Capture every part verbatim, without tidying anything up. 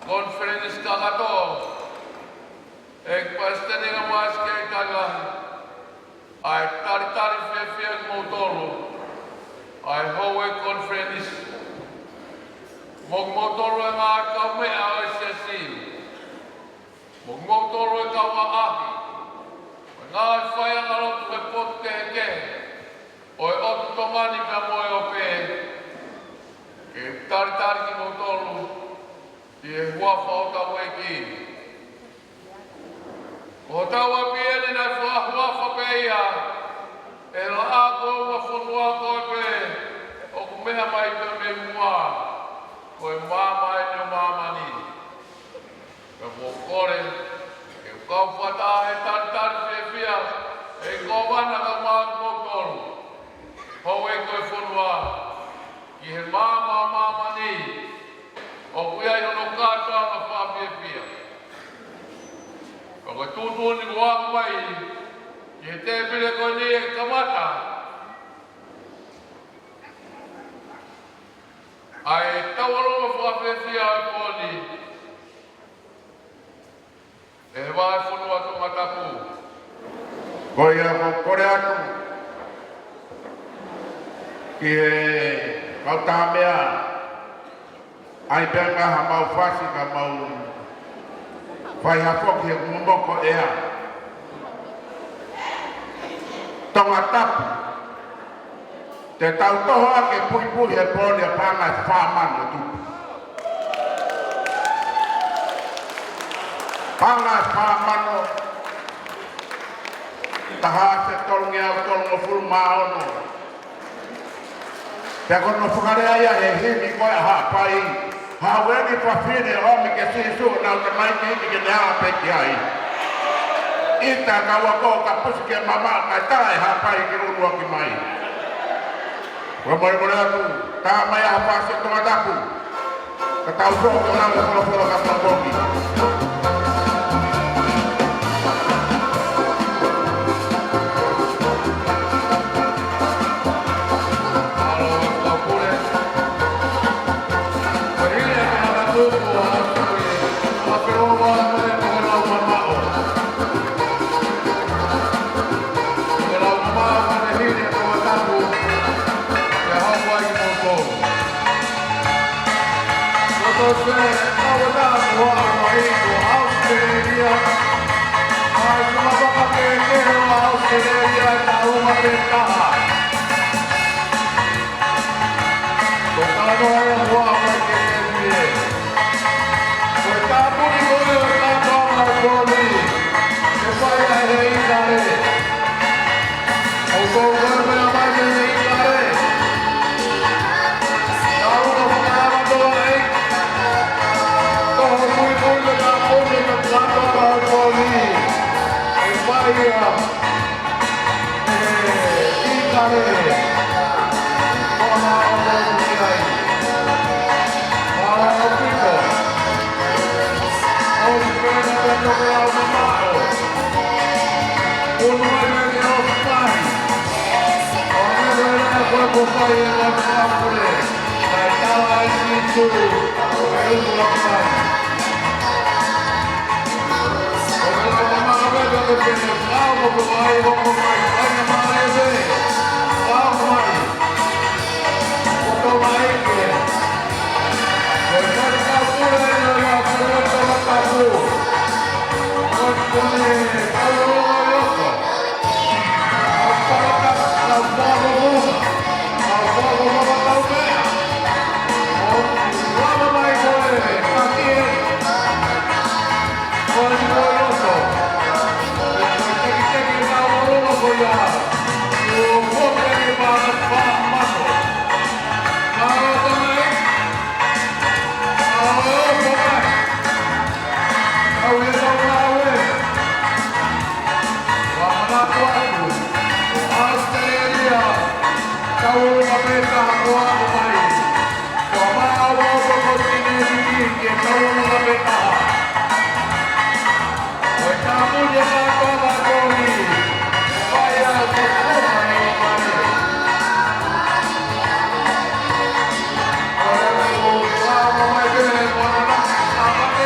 Konifelenisi kakato, ʻEiki Palesiteni Ngāue Māʻoniʻoni, ʻa e talitali fiefia kimoutolu ʻa e Houʻeiki Konifelenisi, mo kimoutolu e ngaahi kaumeʻa ʻo e Siasi, mo kimoutolu e kau ʻaʻahi, mo e ngaahi faiʻanga lotu he potu kehekehe ʻo e ʻotu Tonga ni pea mo e ʻope, ke talitali kimoutolu ʻi he huafa ʻo hotau ʻEiki. Ko hotau ʻapi eni naʻe fakahuafa pē ia ʻe he laʻā ko e fonua ko ē pē ʻoku meʻa mai pē mei muʻa, ko e maama eni ʻo māmani. Pea ʻoku ou kole ke u kau fakataha he talitali fiefia ʻa e Kōvana kae ʻumaʻā kimoutolu, Houʻeiki ʻo e fonua, ki he maama ʻo māmani ʻoku ʻi ai hono kātoanga fakafiefia. Pea ko e tuʻutuʻuni kuo aʻu mai ki he tēpile ko eni ʻe kamata ʻa e tauʻolunga fakafiefia ʻo e pō ni ʻe he Vahefonua Tongatapu. Ko ia ʻoku ou kole atu ki he kau Tāmea, ʻai pē ʻa e ngaahi mau fasi ka mau fai ha foki he momoko ʻea. Tongatapu. Te tau toho ʻa e puipui he pō ni ʻa e paʻanga ʻe fā mano tupu. Paʻanga ʻe fā mano, taha afe tolungeau tolungofulu mā ono. Pea ko hono fakalea ia he himi ko ē ʻa Haʻapai. Haʻu eni fafine ʻo ʻomi kia Sīsū ʻenau tamaiki ke ne ala pē ki ai. ʻIta ka ua ko ka pusi ke mamaʻo kae tala ʻe Haʻapai ke ʻunuaki mai. Ua molemole atu, tā mai ʻa e fasi ʻo Tongatapu. Ka tau foki ʻo lau e folofola ka tau foki. Ko e tau pē, ʻa e tau ʻa ʻAositelēlia. ʻA e kula paka kehekehe ʻo ʻAositelēlia ʻe taha uma pē taha. Ko e tau noa ia ʻoku ʻaʻu mai ke tēpile. Ko e tāpuni ko ē ʻo e kātoanga ʻo e pō ni, ʻe fai ʻe he ʻIkale. ʻOku ou kole mai ʻa e ʻIkale. Tau ka fakaʻamatolaʻi. Ko hoʻo puipui mo e tāpuni mo e kātoanga ʻo e pō ni, ʻe fai ia ʻe he ʻIkale. Ko e ʻaho ʻoku ʻi ai. Mālō ʻaupito. ʻOsi pē ʻena pē tokelau mamaʻo. Unu mai mei he ʻosi mai. ʻO ne lea ko e ko fai e lau mamaʻo pule. Kae tala ʻe Sīsū, ʻe unu ʻa mai. ʻO ne lau mamaʻo pē ko e pene lau mo ko ai hoko mai. Ai na mare pē. Lau mai. Ko tau mai ke. Ko e fai ka pule ʻena lau pule Tongatapu. Ko e pene lau lau lau. Au ia tau lau ē. Ua manatu atu, ʻAositelēlia, tau ʻolunga pē taha ko ʻaʻu mai. Ko e maʻu ʻa e kōtinēniti ke tau ʻolunga pē taha. Ko e tāpuni ʻa e kātoanga ʻo e pō ni, fai ʻa e kōtinēniti. Ko e lau mai pē, ko e lau mai pē,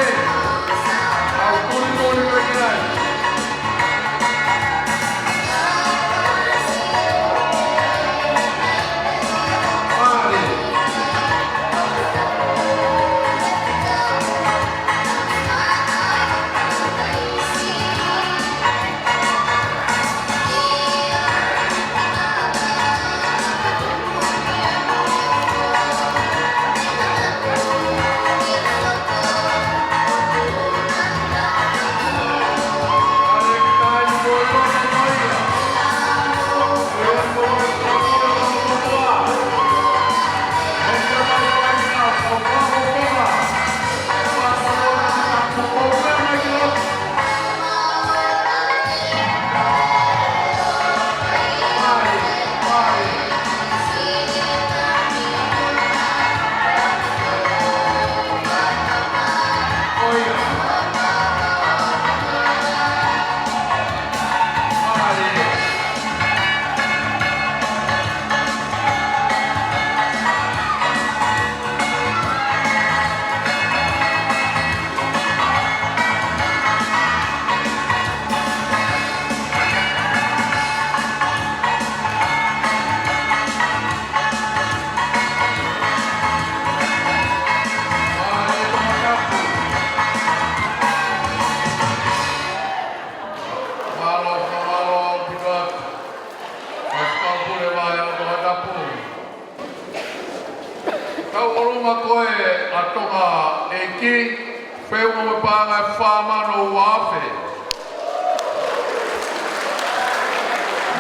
Pea ua mo e paʻanga ʻe fā mano ua afe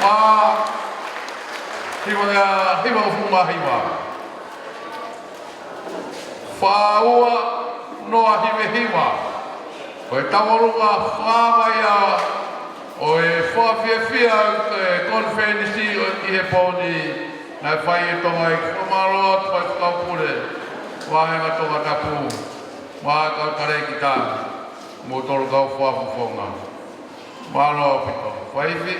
mā hiva, hiva ʻo fuma hiva. Fā ua noa hiva hiva. Ko e tauʻolunga fakaʻapaʻapa ia ʻo e fakafiefia ʻo e konifelenisi ʻi he pō ni naʻe fai ʻe Tonga ʻi he fakamālō atu Faifekau Pule, Vāhenga Tongatapu, mo e kau talēkita, mo e tolu kau fakafofonga. Mālō ʻaupito. Faifi.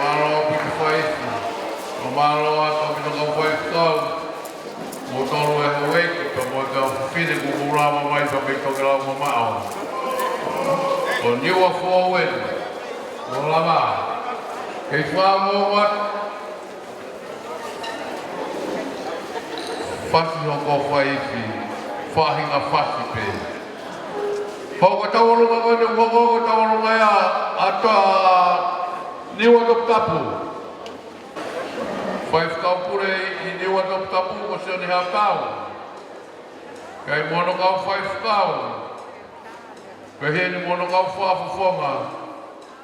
Mālō ʻaupito Faifi. Mālō ʻaupito kau faifekau. Mo tolu e houʻeiki, pea mo e kau fefine kuo mou lava mai pea mei Tokelau mamaʻo. ʻO Niua Foʻou eni. Mou lava. Kei fā mo vat. Fasi hoko Faifi. Faʻahinga fasi pē. Hoko tauʻolunga ko eni, hoko tauʻolunga ia ʻa Niua Toputapu. Faifekau Pule ʻi Niua Toputapu ko Sione Haʻatau. Kae mo hono kau faifekau. Pehē ni mo hono kau fakafofonga.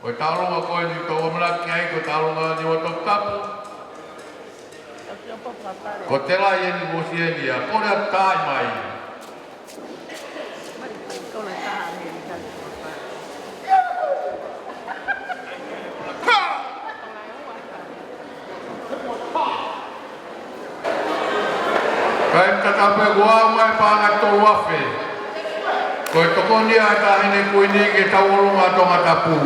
Ko e tauʻolunga ko eni ʻoku tau ʻamanaki ai ko e tauʻolunga Niua Toputapu. Ko Telai eni mo Sione ia. Pole atu tai mai. Kae tatau pē kuo aʻu mai e paʻanga ʻe tolu afe. Ko e tokoni ia ʻa e Taʻahine Kuini ki he tauʻolunga ʻa Tongatapu.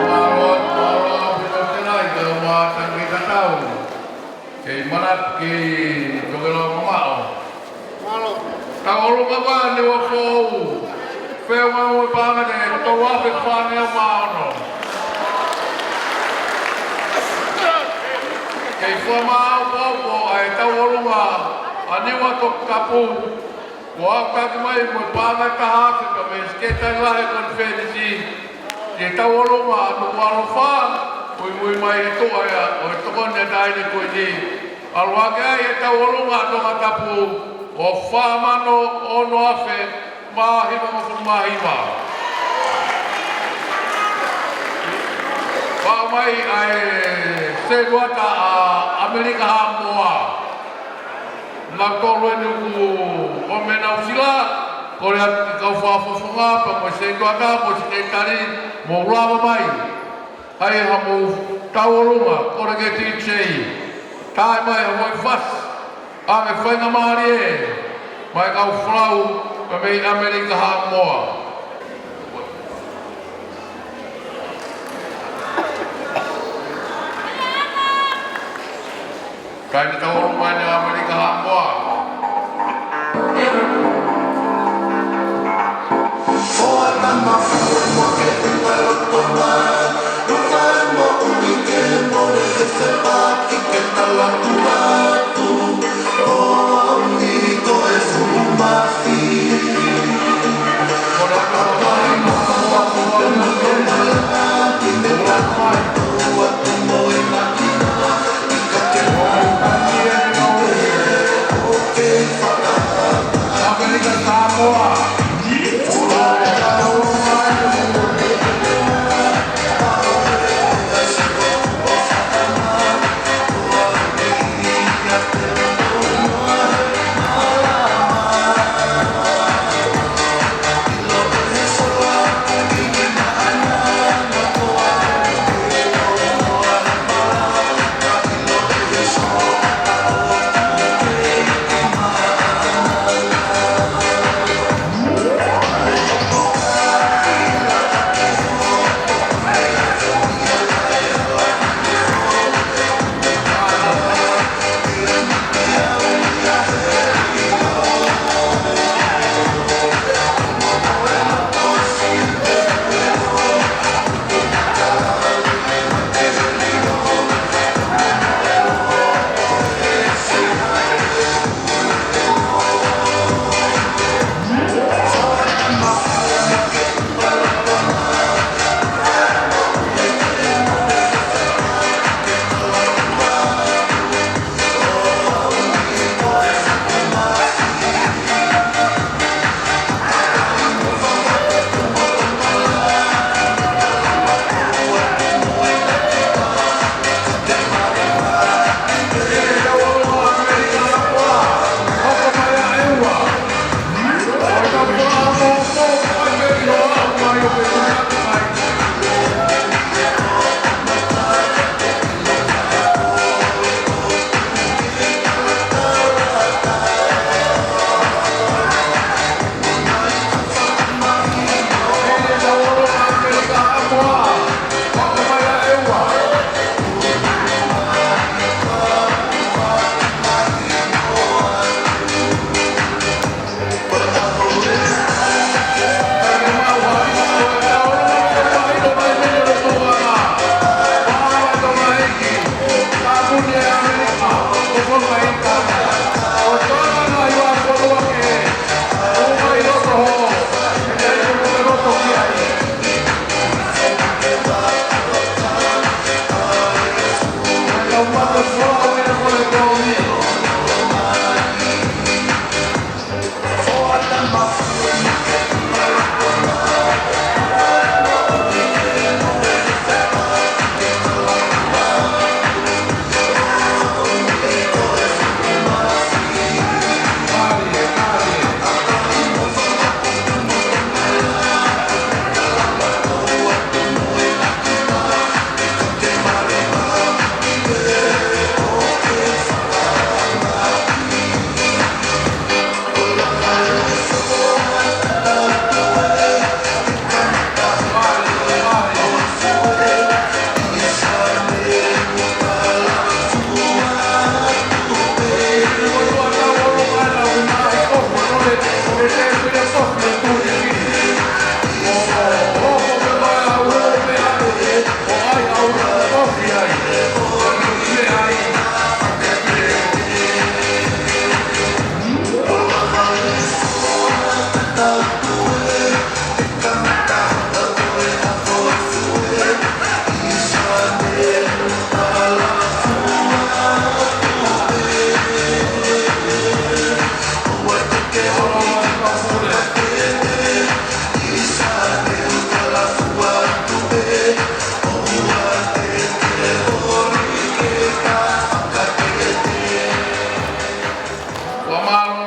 Mālō, mālō, pino tenai, kau mā tangi tatau. Kei manatu, kei tokelau mamaʻo. Tauʻolunga ko eni ʻa Niuafoʻou. Feʻunga mo e paʻanga ʻe tolu afe fāngeau mā ono. Kei fakamaʻopoʻopo ʻa e tauʻolunga ʻa Niuatongatapu. Kuo aʻutaki mai mo e paʻanga ʻe taha afe pea mei he Sekelitali Lahi ʻo e Konifelenisi, ki he tauʻolunga ʻa Nukuʻalofa, muimui mai he tuʻa ia ʻo e tokoni ʻa e Taʻahine Kuini. ʻAlu hake ai e tauʻolunga ʻa Tongatapu, ʻo fā mano ono afe mā hivangofulu mā hiva. Pea mai ʻa e Setuata ʻa ʻAmelika Haʻamoa. Naʻa tolu eni ʻoku ʻomai ʻenau sila, kole atu ki he kau fakafofonga, pea mo e Setuata, mo e Sekelitali, mou lava mai. ʻAi haʻamou tauʻolunga, kole ki he D J. Tae mai haʻamou fasi, ʻa e faingamālie, mei he kau folau, pea mei ʻAmelika Haʻamoa. Kae tau ʻalu mai ʻa ʻAmelika Haʻamoa.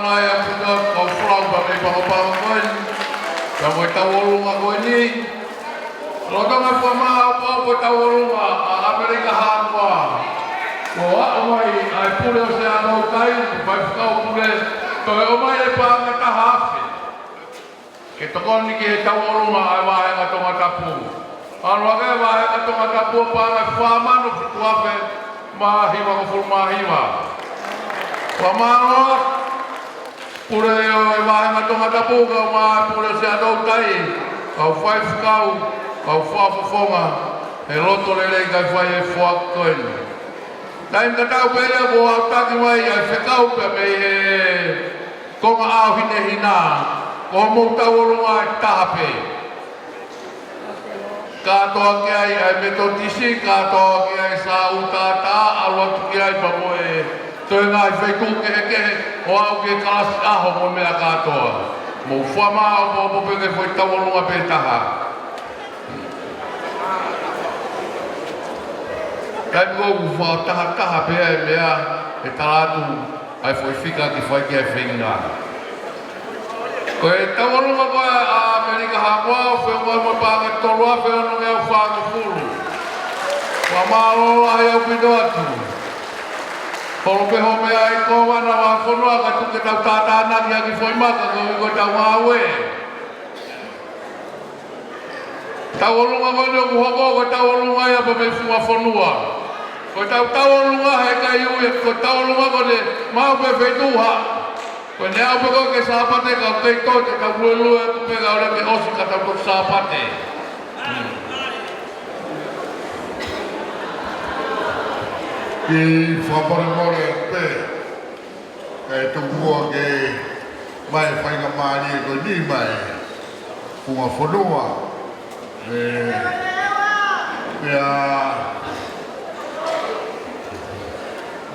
Ai a puta kau folau pea mei Pago Pago ko eni. Pea mo e tauʻolunga ko eni. Lolotonga e fuʻu maʻu ʻo e tauʻolunga ʻa ʻAmelika Haʻamoa. Kuo aʻu mai ʻa e pule ʻo Sea Toutai, faifekau pule, toe ʻomai e paʻanga ʻe taha afe. Ke tokoni ki he tauʻolunga ʻa e vāhenga Tongatapu. ʻAlu hake e vāhenga Tongatapu ʻo paʻanga ʻe fā mano fitu afe mā hivangofulu mā hiva. Fakamālō. Pule ʻo e vāhenga Tongatapu, kau mai pule Sea Toutai, kau faifekau, kau fakafofonga, he loto lelei kae fai e foaki ko eni. Taimi tatau pē ia kuo aʻutaki mai ʻa e fekau pea mei he konga ʻaohinehina, ko hoʻomou tauʻolunga ʻe taha pē. Kātoa ki ai ʻa e Metotisi, kātoa ki ai Sāʻū Tātā, ʻalu atu ki ai pea mo e toe ngaahi feituʻu kehekehe, ʻo aʻu ki he kalasi ʻaho mo e meʻa kātoa. Mou fakamāʻopoʻopo pē ki he foʻi tauʻolunga pē taha. Kae ʻoku fakatahataha pē ʻa e meʻa ʻe tala atu ʻa e foʻi fika ke fai ki ai e feinga. Ko e tauʻolunga ko ē ʻa ʻAmelika Haʻamoa ʻoku feʻunga mo e paʻanga ʻe tolu afe onongeau fāngofulu. Fakamālō lahi ʻaupito atu. Holo pē hoʻo meʻa ʻi Kōvana, Vāhenga Fonua, ka tuku ke tau tātānaki ʻaki e foʻi maka koeʻuhi ko ʻetau ngāue. Tauʻolunga ko eni ʻoku hoko ko e tauʻolunga ia pea mei he funga fonua. Ko ʻetau tauʻolunga he ʻikai ui, ko e tauʻolunga ko eni maʻu pē feituʻu ha. Ko eni aʻu pē ko ē ki he Sāpate ka ʻoku kei toe ke tau luelue atu pē kae ʻoua ke ʻosi ka tau toki Sāpate. Kiʻi fakamolemole pē. Kae tuku muʻa ke ʻomai e faingamālie ko eni mei he funga fonua. ʻE, pea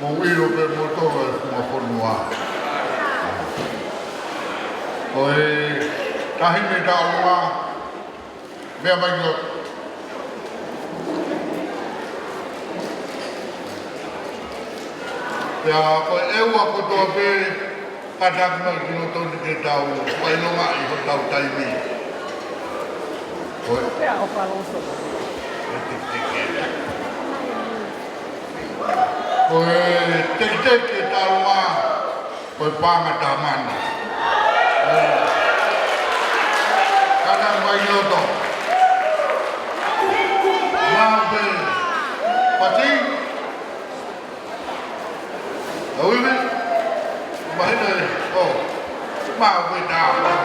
mou ʻilo pē moutolu e funga fonua. Ko e taʻahine taʻu ua, meʻa mai ki loto. Pea ko e ʻEua kotoa pē kātaki mai ki loto ni ke tau fakaʻilongaʻi hotau taimi. Ko e, ko e teketeke taʻu ua. Ko e paʻanga ʻe taha mano. Kātaki mai ki loto. Maʻu pē pati. Au iwi. Mahina e. ʻO. Maʻu pē taha mano.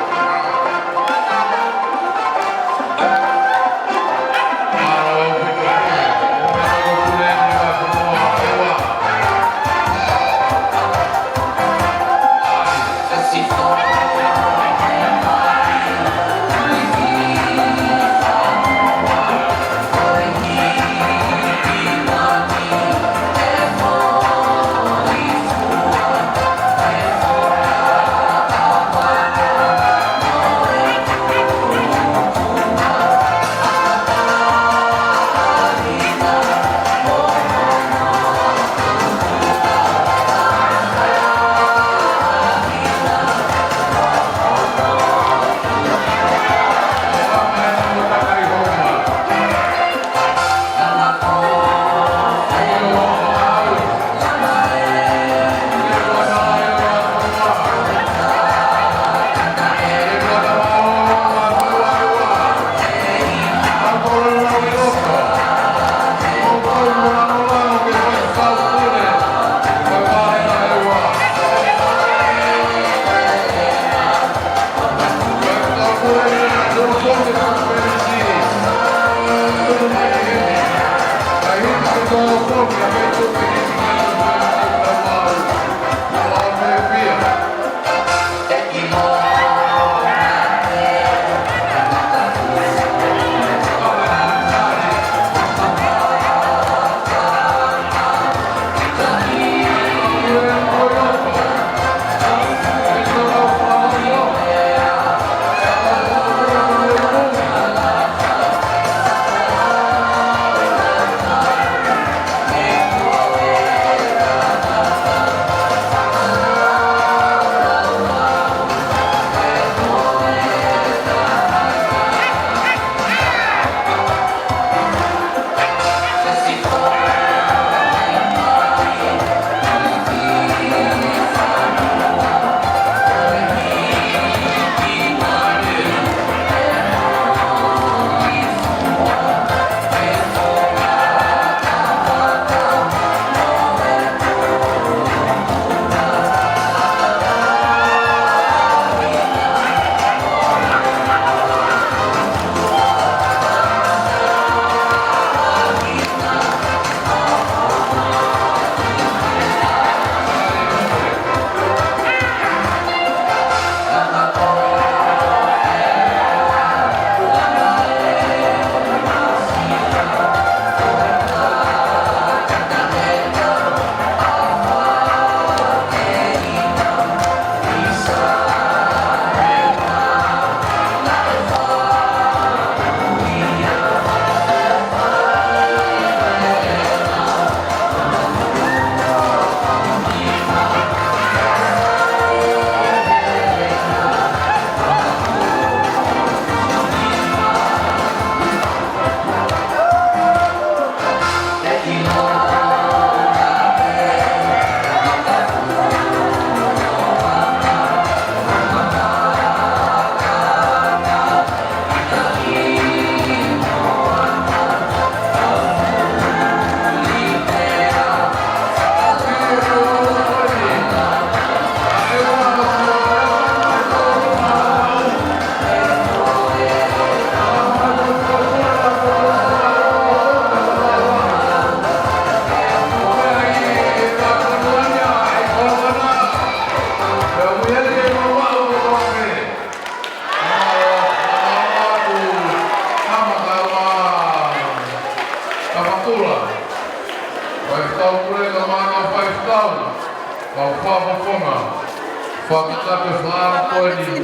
Fakaʻamu ko eni,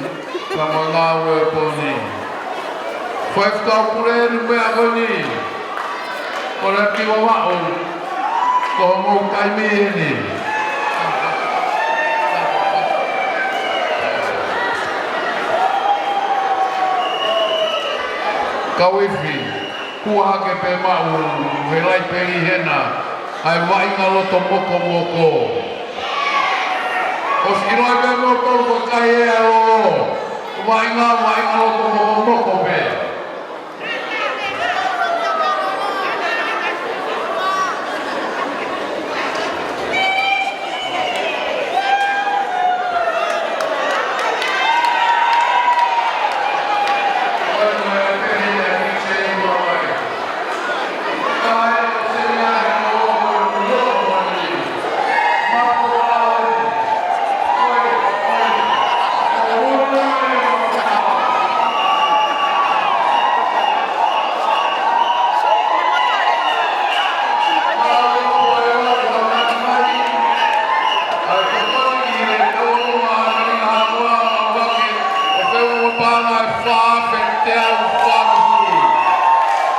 ka mo ngāue ko eni. Faifekau pule eni meʻa ko eni. Ko e kiʻi Vavaʻu. Ko hoʻomou taimi eni. Kau ifi. Kuo hake pē maʻu he laipeli hena, ʻa e vaʻinga loto mokomoko. ʻOsi ʻiloʻi pē moutolu ko e kai ʻa e lolo. Vaʻinga, vaʻinga loto mokomoko pē.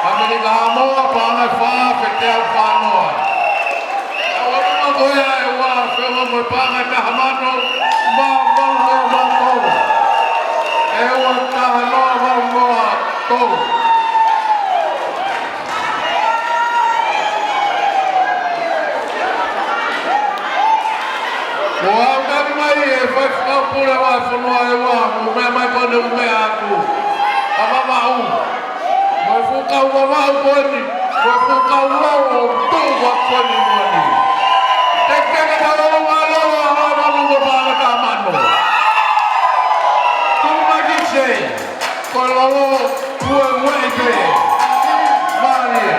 ʻAmelika Haʻamoa, paʻanga ʻe fā afe teau fā noa. ʻE ua noa ko ia ʻe ua, feʻunga mo e paʻanga ʻe taha mano, mā, mā, mā, mā, tolu. ʻE ua taha noa, mā, mā, tolu. Kuo aʻu mai e faifekau pule ʻo e fonua ʻe ua, ʻoku meʻa mai ko eni ʻoku meʻa atu. ʻA Vavaʻu. Mo e fuʻu kau Vavaʻu ko eni, mo e fuʻu kau Lolo ʻoku tuʻu ko eni muʻa ni. Te ke ke ka lolo ngā lolo ʻa Vavaʻu mo paʻanga ʻe taha mano. Tuʻu mai ki se, ko e lolo, ue, ue i pē. Mālie.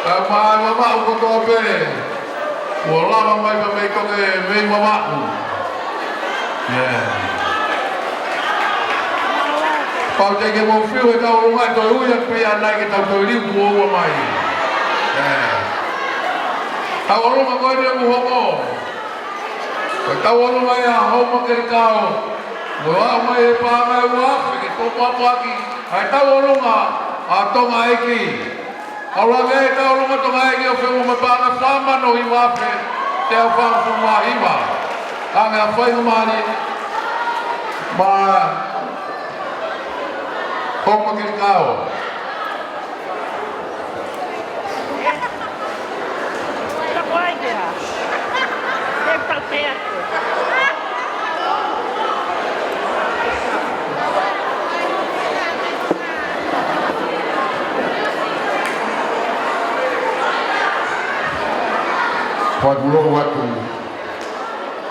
Kae ʻumaʻā e Vavaʻu kotoa pē, kuo lava mai pē mei Tonga, mei Vavaʻu. Yeah. Pau te ke mau fiu he tauʻolunga ʻe toe ui atu pē ʻanai ke tau toe liu kuo ua mai. Yeah. Tauʻolunga ko eni ʻoku hoko. Ko e tauʻolunga ia ʻa Houmakelikao. Mo aʻu mai e paʻanga ʻe uaafe ke tō pāpāki ʻa e tauʻolunga ʻa Tonga ʻEiki. ʻAlu ange e tauʻolunga Tonga ʻEiki ʻo fenua mo e paʻanga fā mano hiva afe teau fāngofulu mā hiva. Ange ʻa e faingamālie maʻa Houmakelikao. Fakalou atu,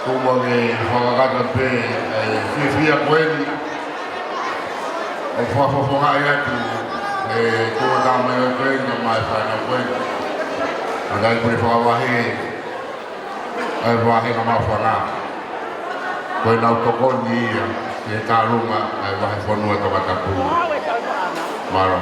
ʻoku mau fakakakato pē ʻa e fiefia ko eni ʻo fakafofongaʻi atu e tō mai ʻo e ko eni, mai fana ko eni. ʻA ia ʻoku ne fakavahe ʻa e vāhenga māfana. Ko ʻenau tokoni ia ki he tālunga ʻa e vahefonua Tongatapu. Mālō.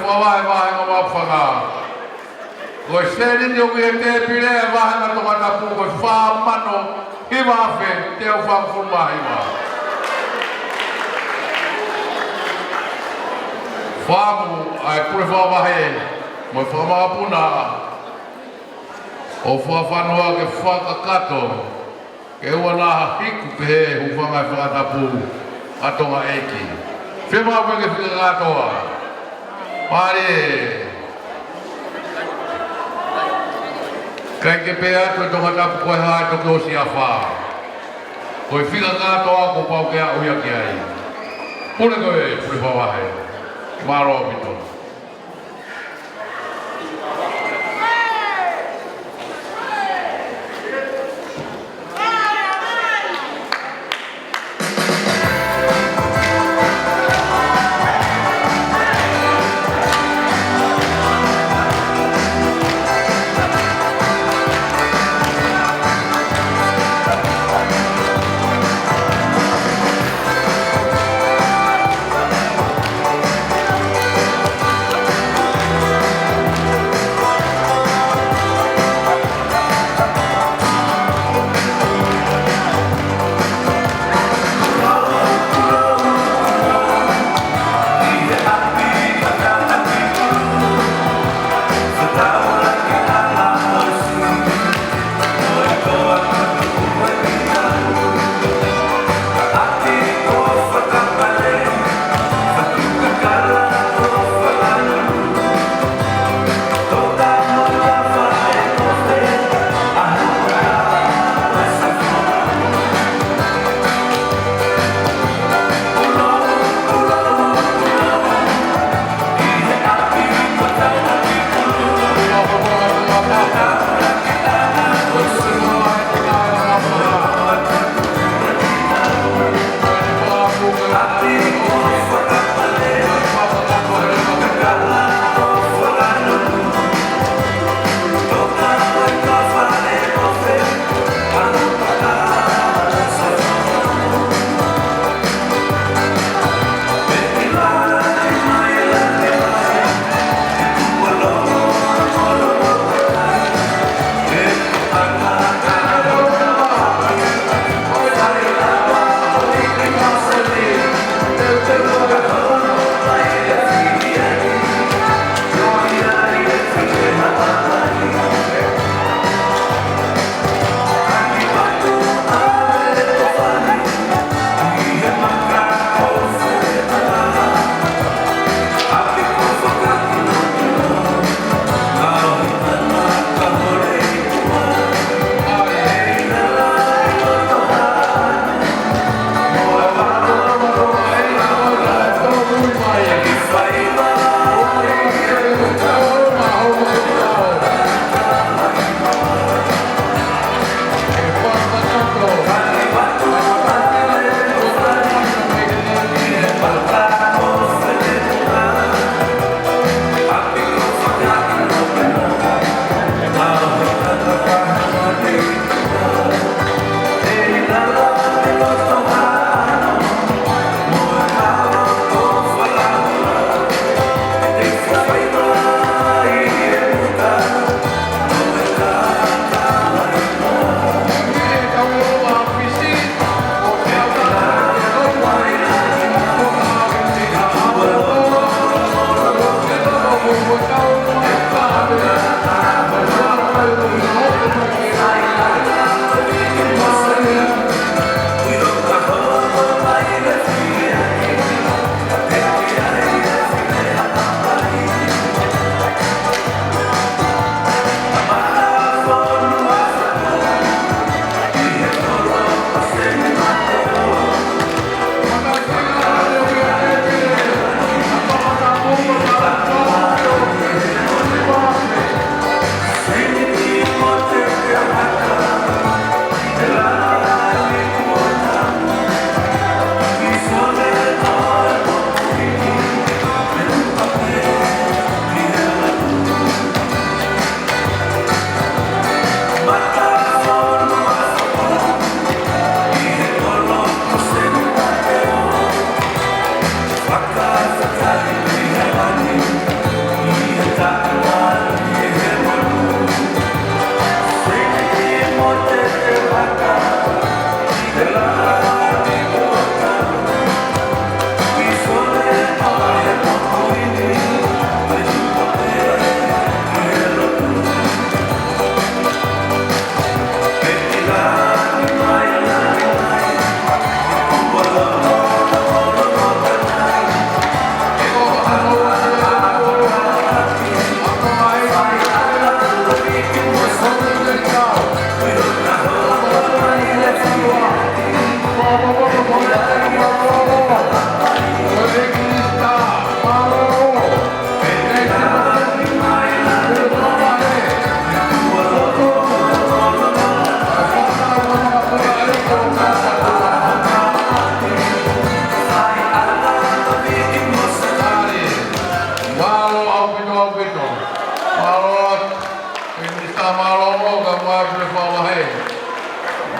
Fakavahe, vahenga Maʻufanga. Ko e seniti ʻoku ʻi he tēpile ʻa e vahenga Tongatapu ko e fā mano hiva afe teau fāngofulu mā hiva. Fakaʻamu ʻa e pule fakavahe mo e fakamakapuna ʻo fakafanua ke fakakakato ke ʻoua naʻa hiku pehē hūfanga he fakatapu ʻa Tonga ʻEiki. Fiemaʻu pē ke fika kātoa. Mālie. ʻIkai ke pehē atu ʻe Tongatapu ko e hā ʻe toki ʻosi afā. Ko e fika kātoa kuo pau ke aʻu ia ki ai. Pule koe, pule fakavahe. Mālō ʻaupito.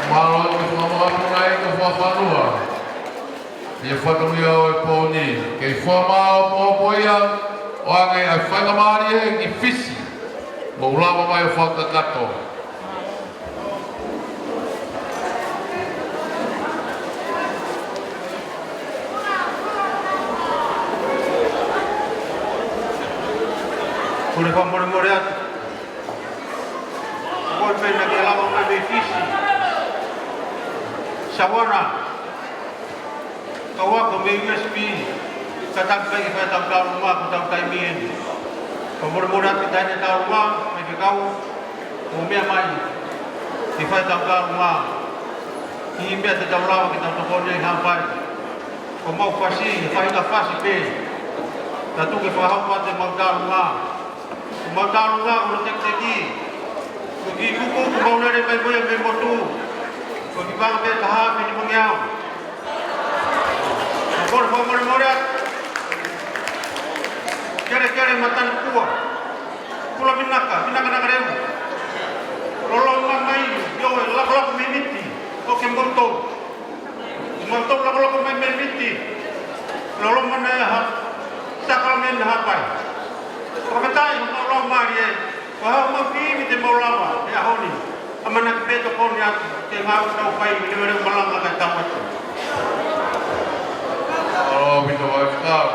Mālō e fakamoʻoni ʻa e fakafanua. ʻI he fatongia ʻo e pō ni, kei fakamaʻopoʻopo ia ʻo ʻoange ʻa e faingamālie ki Fisi. Mou lava mai ʻo fakakakato. Kole fakamolemole atu. Kole pē naʻa ke lava mai mei Fisi. Savona. Kau ako mei U S P, ka taku kai ke fai ʻetau tālunga ko ʻetau taimi eni. Fakamolemole atu ki he taha eni ʻa e tālunga, mai ke kau, mou meʻa mai, ke fai ʻetau tālunga. Ki he meʻa te tau lava ke tau tokoni ai ʻi Haʻapai. Ko homau fasi, faʻahinga fasi pē. Tau tuku ke fakahoko atu ʻemau tālunga. Mau tālunga ʻo e tekiteki. Ko e kiʻi kuku kuo mau lele mai mo ia mei he motu. Ko e kiʻi paʻanga pē ʻe taha afe nimangeau. Kole fakamolemole atu. Kelekele matanapua. Kula vinaka, vinaka nakaleu. Lolotonga mai, ʻio e lakolako mei Viti. ʻOku ke motu. Mau tau lakolako mai mei Viti. Lolotonga mai ʻa e sākalamēniti Haʻapai. Fakafetaʻi homau laumālie. Ko e hā homau kiʻi ivi te mau lava he ʻaho ni. ʻAmanaki pē tokoni atu ke ngāue ʻoku tau fai, leveleva malanga kae tau atu. ʻAupito Faifekau.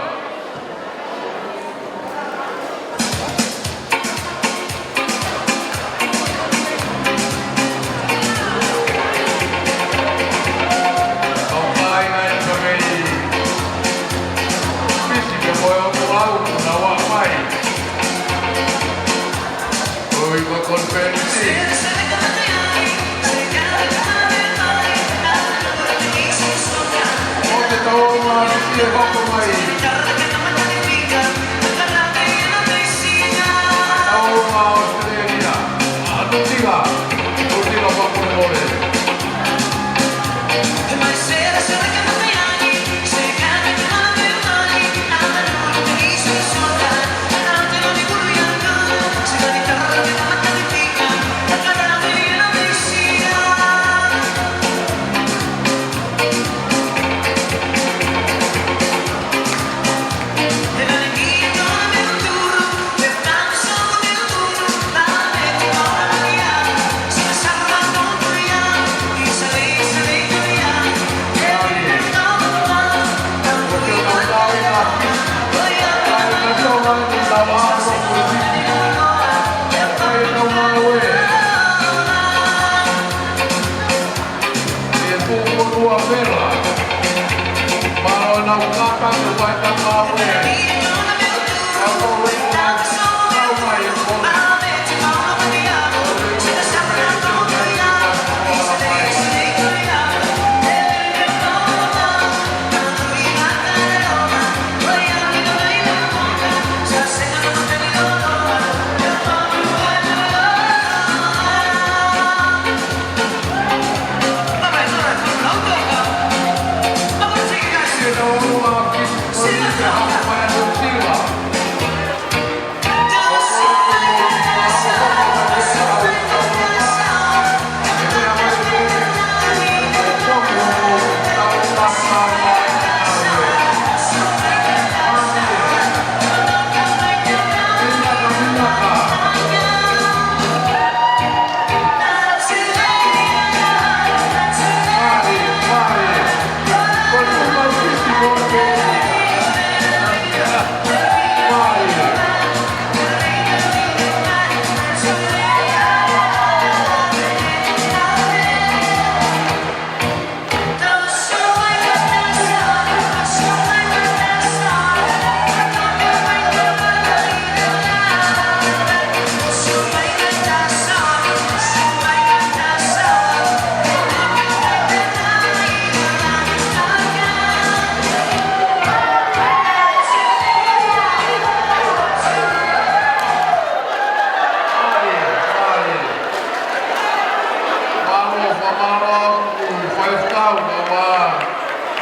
Mālō, fakamālō atu ki he faifekau, kae ʻumaʻā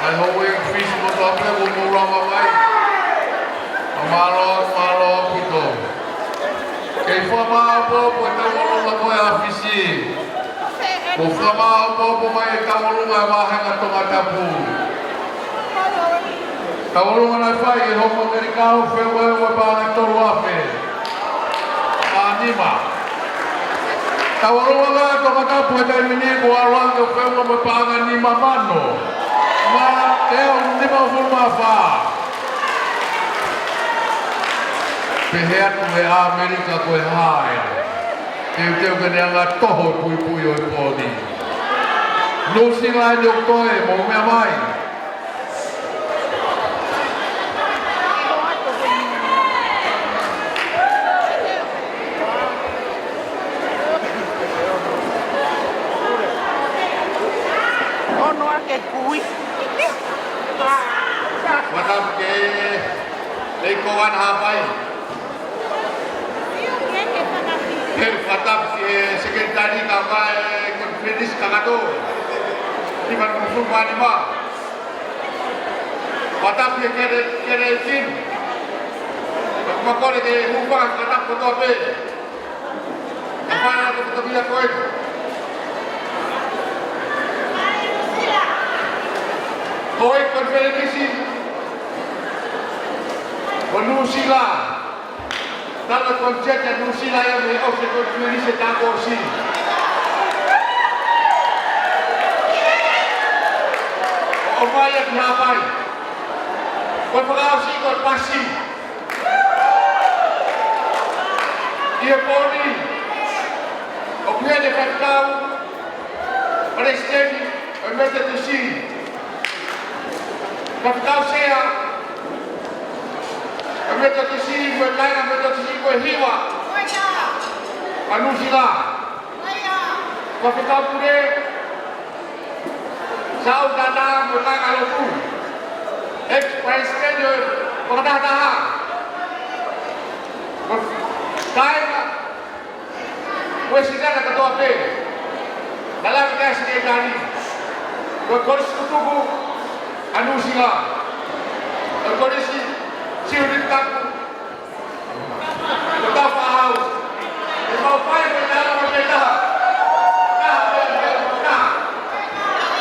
ʻa e houʻeiki Fisi kotoa pē kuo mou lava mai. Fakamālō, mālō ʻaupito. Kei fakamaʻopoʻopo ʻetau ʻolunga ko ē ʻa Fisi. ʻOku fakamaʻopoʻopo mai e Tauʻolunga ʻa e Vāhenga Tongatapu. Tauʻolunga naʻe fai ʻe he houʻeiki ʻElekau, feʻunga mo e paʻanga ʻe tolu afe mā nima. Tauʻolunga ʻa Tongatapu he taimi ni kuo ʻalu ange ʻo feʻunga mo e paʻanga nima mano mā teau nimangofulu mā fā. Pehē atu ʻe ʻAmelika ko e hā ē. Teuteu ke ne hanga ʻo toho e puipui ʻo e pō ni. Nuʻusila eni ʻoku toe, mou meʻa mai. Ono ake kui. What's up, ke? Lei ko wan hapai. He fakatapu ki he sekelitali ka ʻoku ʻi ai konifelenisi kakato. Ki manu musu mani ma. Fakatapu ki he kere, kere kin. Ka ʻoku ma kole ke hūfanga he fakatapu kotoa pē. Ka fai atu kotoa pē ia ko e. Ko e konifelenisi ko Nuʻusila. Tala ko e jet ʻa Nuʻusila ia mei he ʻosi ko e konifelenisi ʻe taha kuo ʻosi. ʻO ʻomai ia ki Haʻapai. Ko e fakaʻosi ko e pasi. ʻI he pō ni, ʻoku ʻi heni e faifekau palesiteni ʻo e Metotisi. Faifekau Sea ʻo e Metotisi, mo e kāinga Metotisi ko e hiva ʻa Nuʻusila. Faifekau Pule, Sautata mo e kāinga lotu. Ex-palesiteni ʻo e Fakatahataha. Mo e kāinga Uēsilana kotoa pē. Naʻa lava ke ʻasi ke tali. Ko e Kolisi Tutuku ʻa Nuʻusila. Ko e Kolisi Siviʻi Tapu. Ko e tau fāʻau. Ko e tau fai ko e tau ko e taha. Taha ko e taha.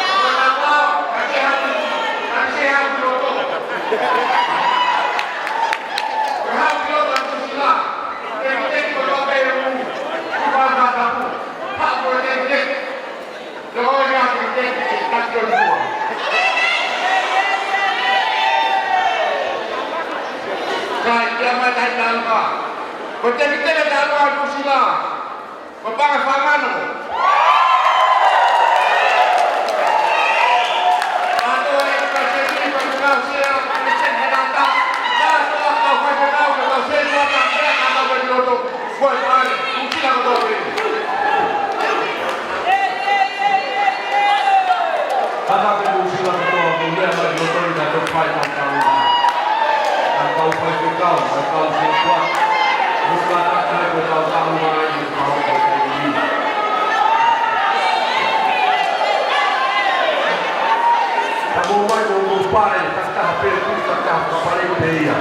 Ko e tau fāʻau. Ka ke hau. Ka ke hau ki loto. Ko e hau ki loto ʻa Nuʻusila. Ke ke ko e tau fai e u. Ko e tau fāʻau. Hau ko e ke ke. Kai, ia mai tai tau ka. Ko e tēpitele tau ka Nuʻusila. Ko e paʻanga fāngano. Mātou e ka se ni, ko e ka se, ko e se ni ka ta. Mātou ka fai ka ta, ko e ka se ni ka ta, ka ta, ka ta, ka ta. Ko e pale, Nuʻusila kotoa pē. Tata ke Nuʻusila kotoa, mou meʻa mai ki loto ni ka tau fai tau tau. Ka tau fai ke tau, ka tau fai kua. Nuʻusila ka tau fai tau tau mai, ka tau fai tau ni. Ka mou mai, mou, mou pale, ka taha pē, ka taha ka pale pē ia.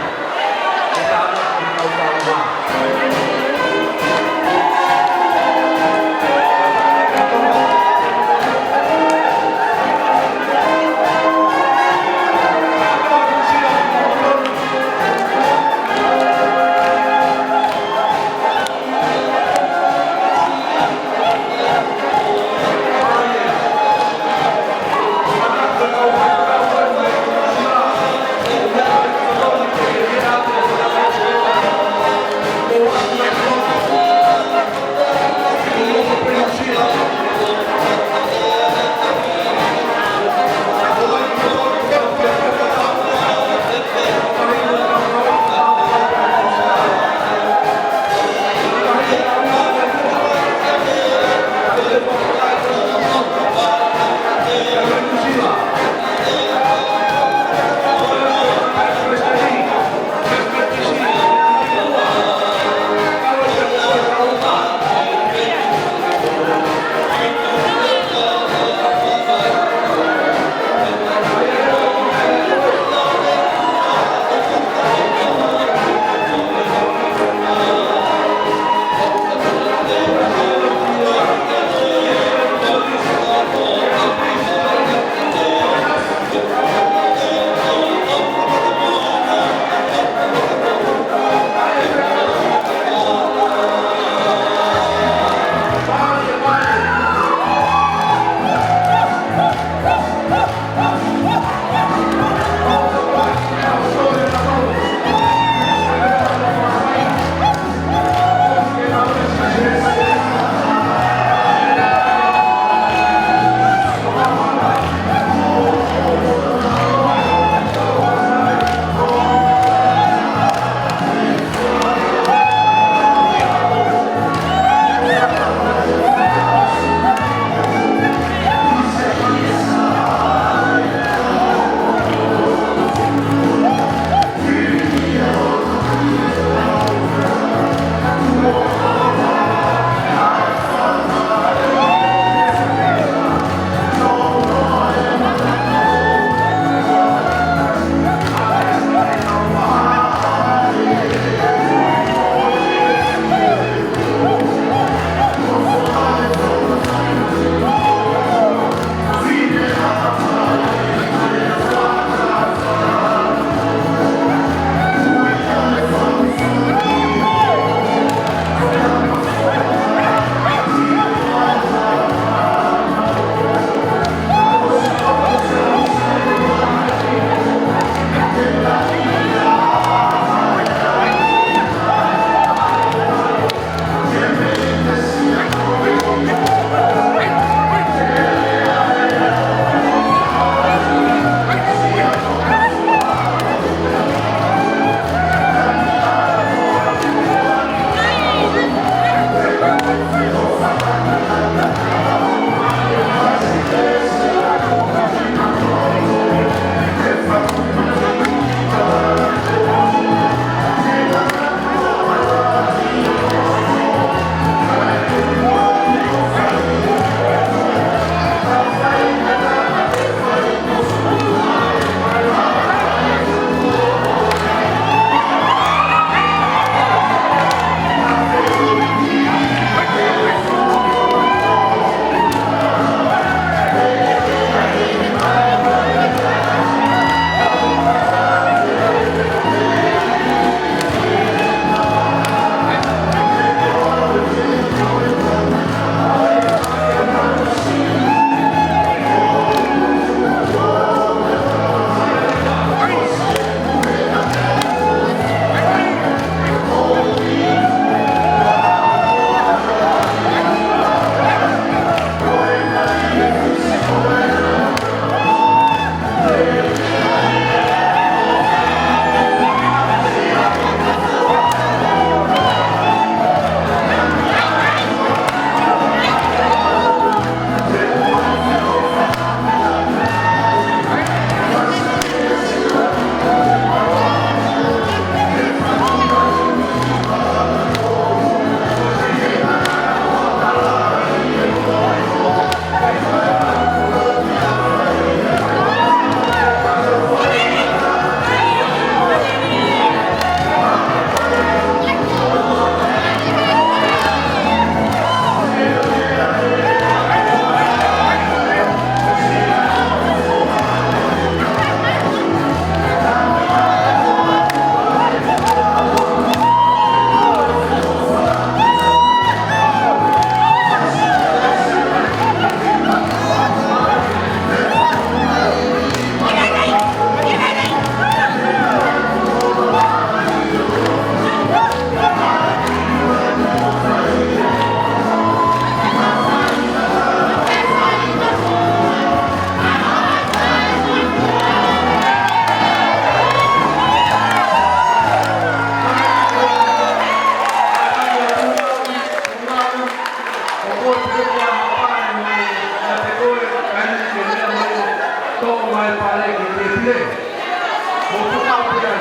Mo puka pea.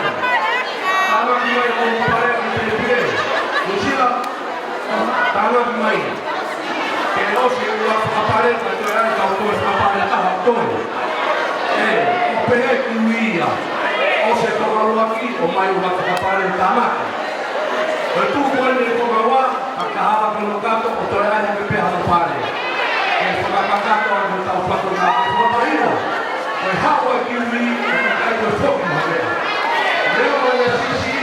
Tānaki mai mo pare ki te pie. Lusila. Tānaki mai. Ke ʻosi e ʻuluaki fakapale, ka toe ai kau toe fakapale taha toe. ʻE, ʻo pehē ki uia. ʻOsi e fakaʻuluaki, ʻomai ʻuluaki fakapale tānaki. Ko e tuʻu ko eni ko e konga ua, ka ka hala pē ʻo kakato, ʻo toe ai ke pehē ha pale. Ke fakakakato ʻa e tau fatu na ke fakapahino. Ko e haʻu ʻa e kiwi, ʻe ʻikai ko e foki mo e. Leo ko e sisi,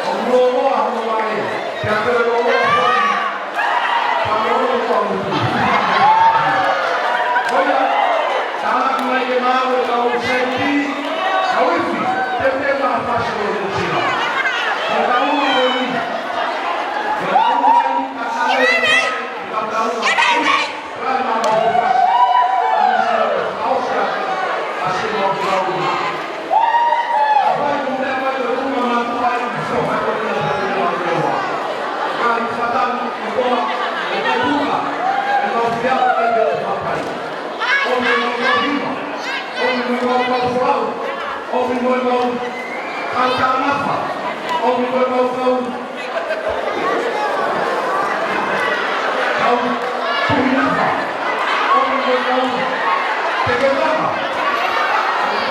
ʻo loloa, ʻo loloa e. Pea ko e loloa foki. Pea loloa ko e mutu. Ko ia, tānaki mai ke maʻu e kau safety, kau ifi, te te maha fasi ʻo Nuʻu Sila. Ko e kau ifi, ko e kau ifi, ka kale, ka kau ifi. ʻOmi mo e mau kau folau, ʻomi mo e mau kau kau tāmafa, ʻomi mo e mau kau kau tuʻi nafa, ʻomi mo e mau teke lava,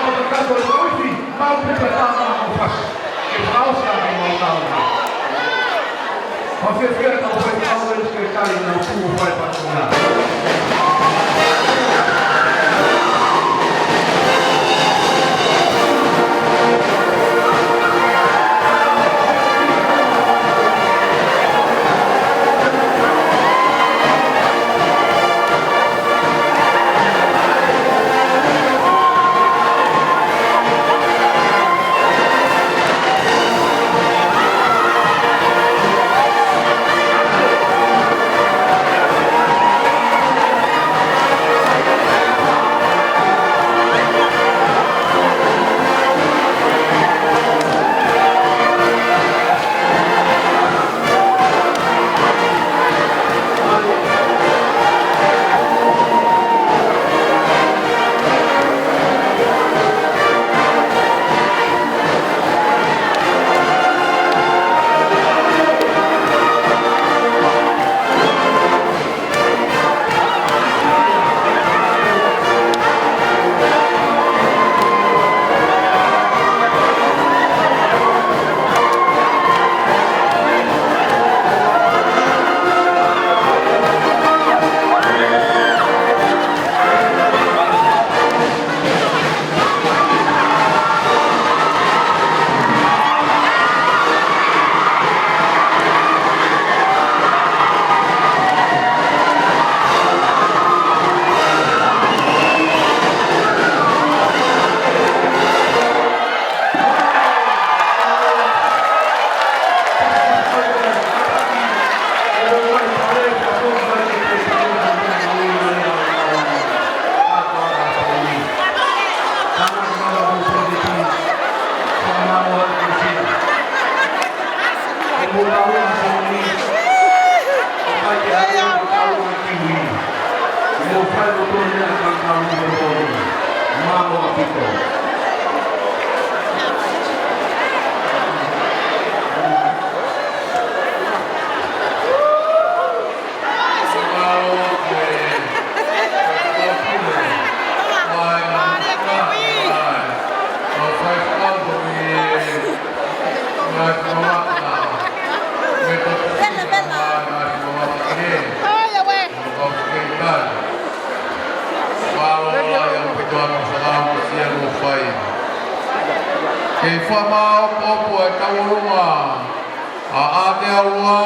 ʻomi mo e mau kau ifi, mau puka tāmau mo fasi, ke fakaʻosi ʻaki e mau tau. Mafia fia tau fai tau e ke kai na tu fai pa tuna. Kei fakamaopoopo e tauʻolunga ʻa ʻAteaoa,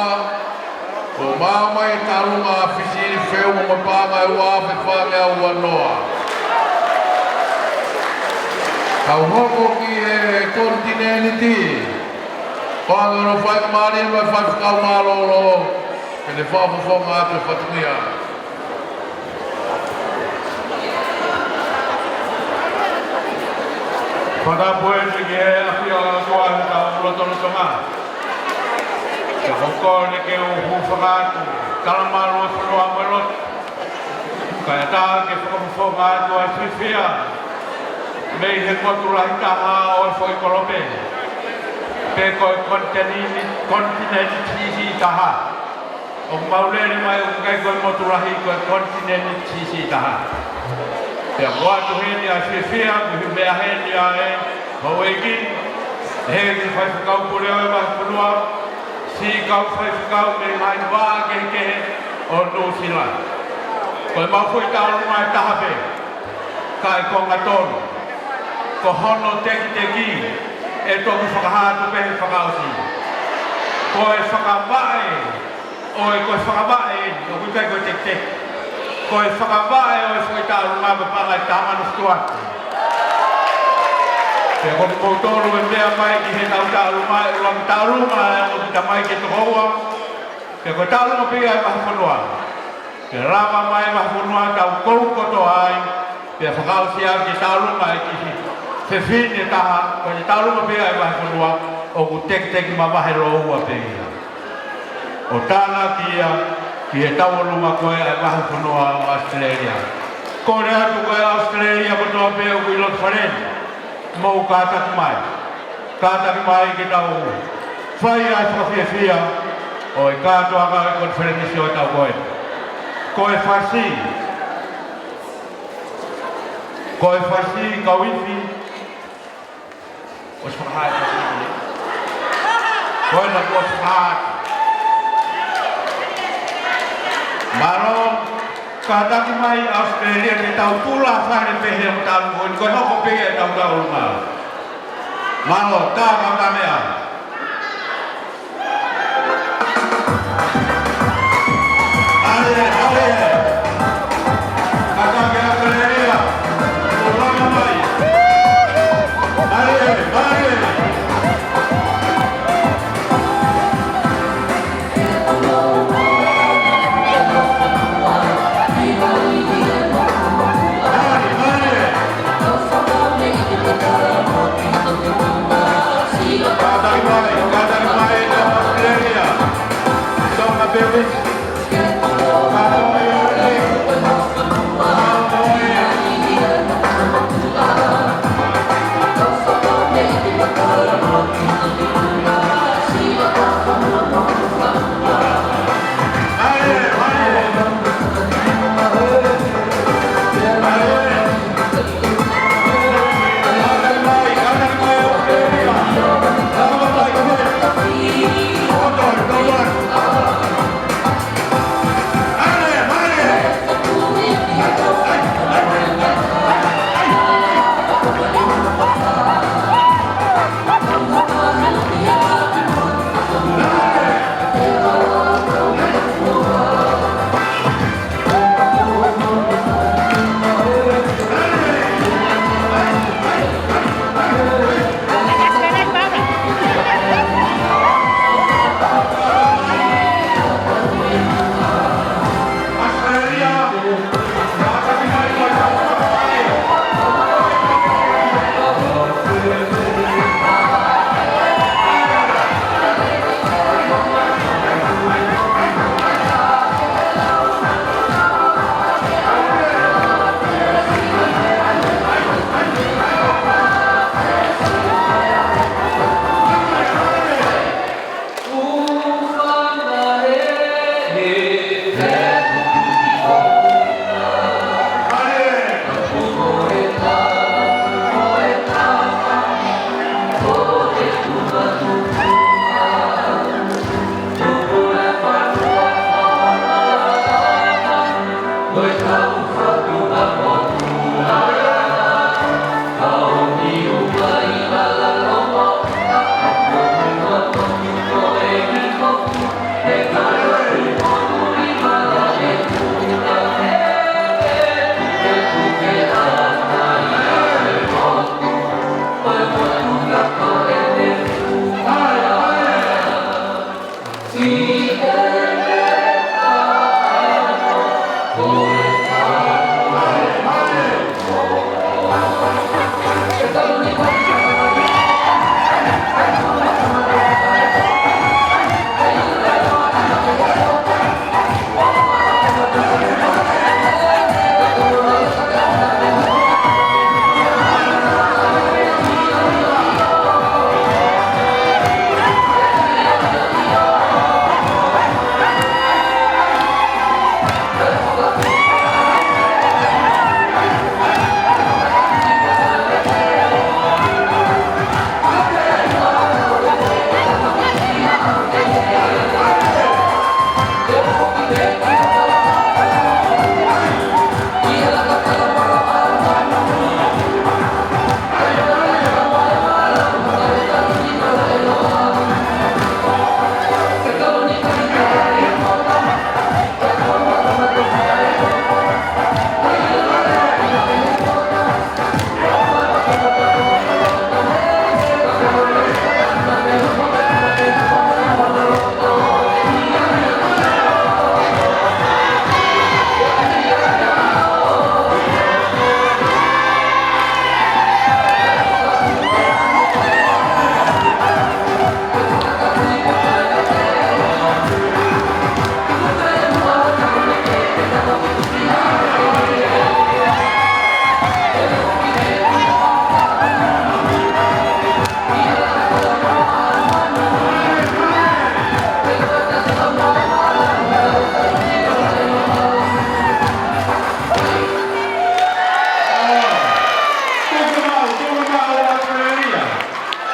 ʻo maama e tauʻolunga ʻa Fisi Feu mo e paʻanga ʻe ua afe fā ngeau ua noa. Kau hoko ki he konitinēniti, ʻo hangē ʻoku fai mālie mo e faifekau mālōlō, ke ne fakafofonga atu e fatongia. Fakapō eni ki he ʻafio ʻa e ʻOtua ʻi hotau lotolotonga. Ke hoko eni ke u hūfanga atu, tala mālō ʻa e fonua mo e lotu. Kae ʻatā ke fakafofonga atu ʻa e fiefia. Mei he motu lahi taha ʻo e foʻi kolope, pe ko e konitineni-, konitineni siʻisiʻi taha. ʻOku mau lele mai ʻoku ʻikai ko e motu lahi, ko e konitineni siʻisiʻi taha. Pea ʻoatu heni ʻa e fiefia, ʻoku meʻa heni ʻa e houʻeiki, ʻe he ʻEiki Faifekau Pule ʻo e Vahefonua, siʻi kau faifekau mei he ngaahi vā kehekehe ʻo Nuʻusila. Ko e mau foʻi taulunga ʻe taha pē, ka ʻi he konga tonu, ko hono tekiteki ʻe toki fakahā atu pē he fakaʻosi. Ko e fakavaʻe, ʻo e ko e fakavaʻe eni, ʻoku ʻikai ko e tekiteki. Ko e fakavaʻe ʻo e foʻi taulunga ko e paʻanga ʻe taha mano fitu afe. Pea ko kimoutolu ʻe meʻa mai ki heʻetau taulunga, ʻe ʻuluaki taulunga ʻa e ongo kiʻi tamai ke toko ua. Pea ko e taulunga pē ia ʻa e Vahefonua. Ke lava mai e Vahefonua tau kou kotoa ai, pea fakaʻosi ʻaki e taulunga ʻa e kiʻi fefine ʻe taha, ko e taulunga pē ia ʻa e Vahefonua, ʻoku tekiteki mavahe lōua pē ia. ʻO tānaki ia ki he tauʻolunga ko ē ʻa e Vahefonua ʻo ʻAositelēlia. Kole atu ko e ʻAositelēlia kotoa pē ʻoku ʻi loto fale ni, mou kātaki mai. Kātaki mai ke tau fai ʻa e fakafiefia ʻo e kātoanga ʻo e konifelenisi ʻo e taʻu ko ē. Ko e fasi, ko e fasi kau ifi, ʻosi fakahā e fasi. Ko ena kuo ʻosi fakahā. Mālō, kātaki mai ʻAositelēlia ke tau tula fale pē he ʻetau taʻu ko eni, ko e hoko pē ia ʻetau taʻu ʻo e mālō. Mālō, tā kau tā meʻa. ʻAle, ʻale. Kātaki ʻAositelēlia. Tolonga mai. ʻAle, ʻale.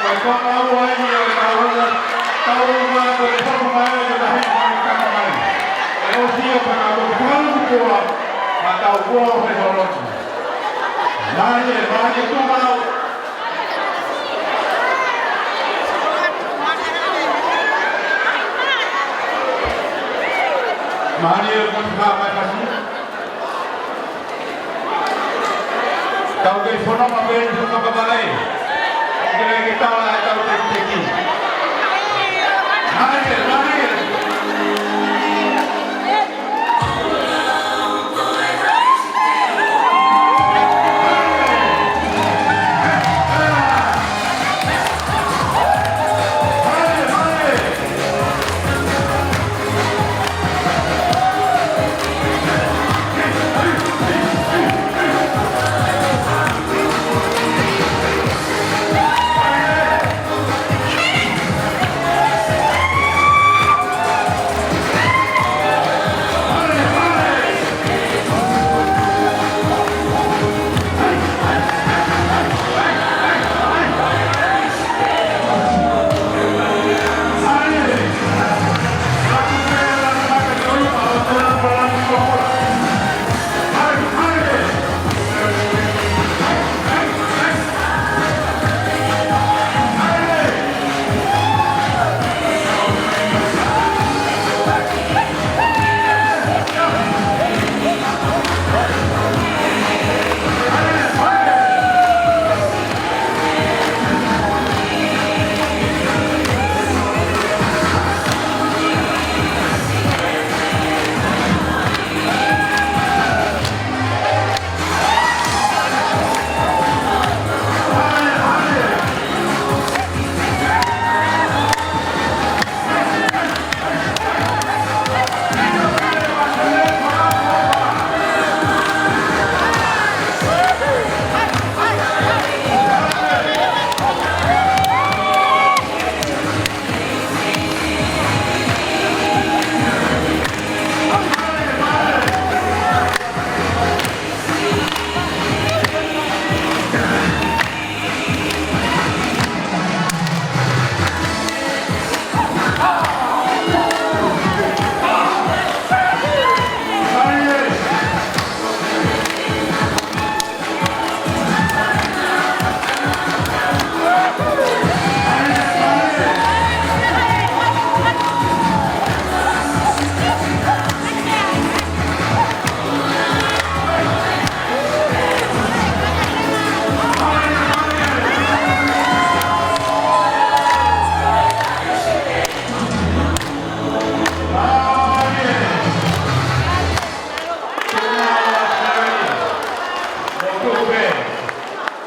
Ko e konga ua eni ʻo e tau ua, tau ua ko e hoko mai ʻo e tahi mai kaka mai. ʻE ʻosi ʻo ka ko e fakaluku kua, ma tau ua ʻo e holo. Mālie, mālie, tuʻu mai. Mālie, ko e fakaʻapaʻapa. Tau kei fononga pē ʻi he fakavale. ʻOku ʻikai ke tala ʻetau tekiteki. Mālie, mālie.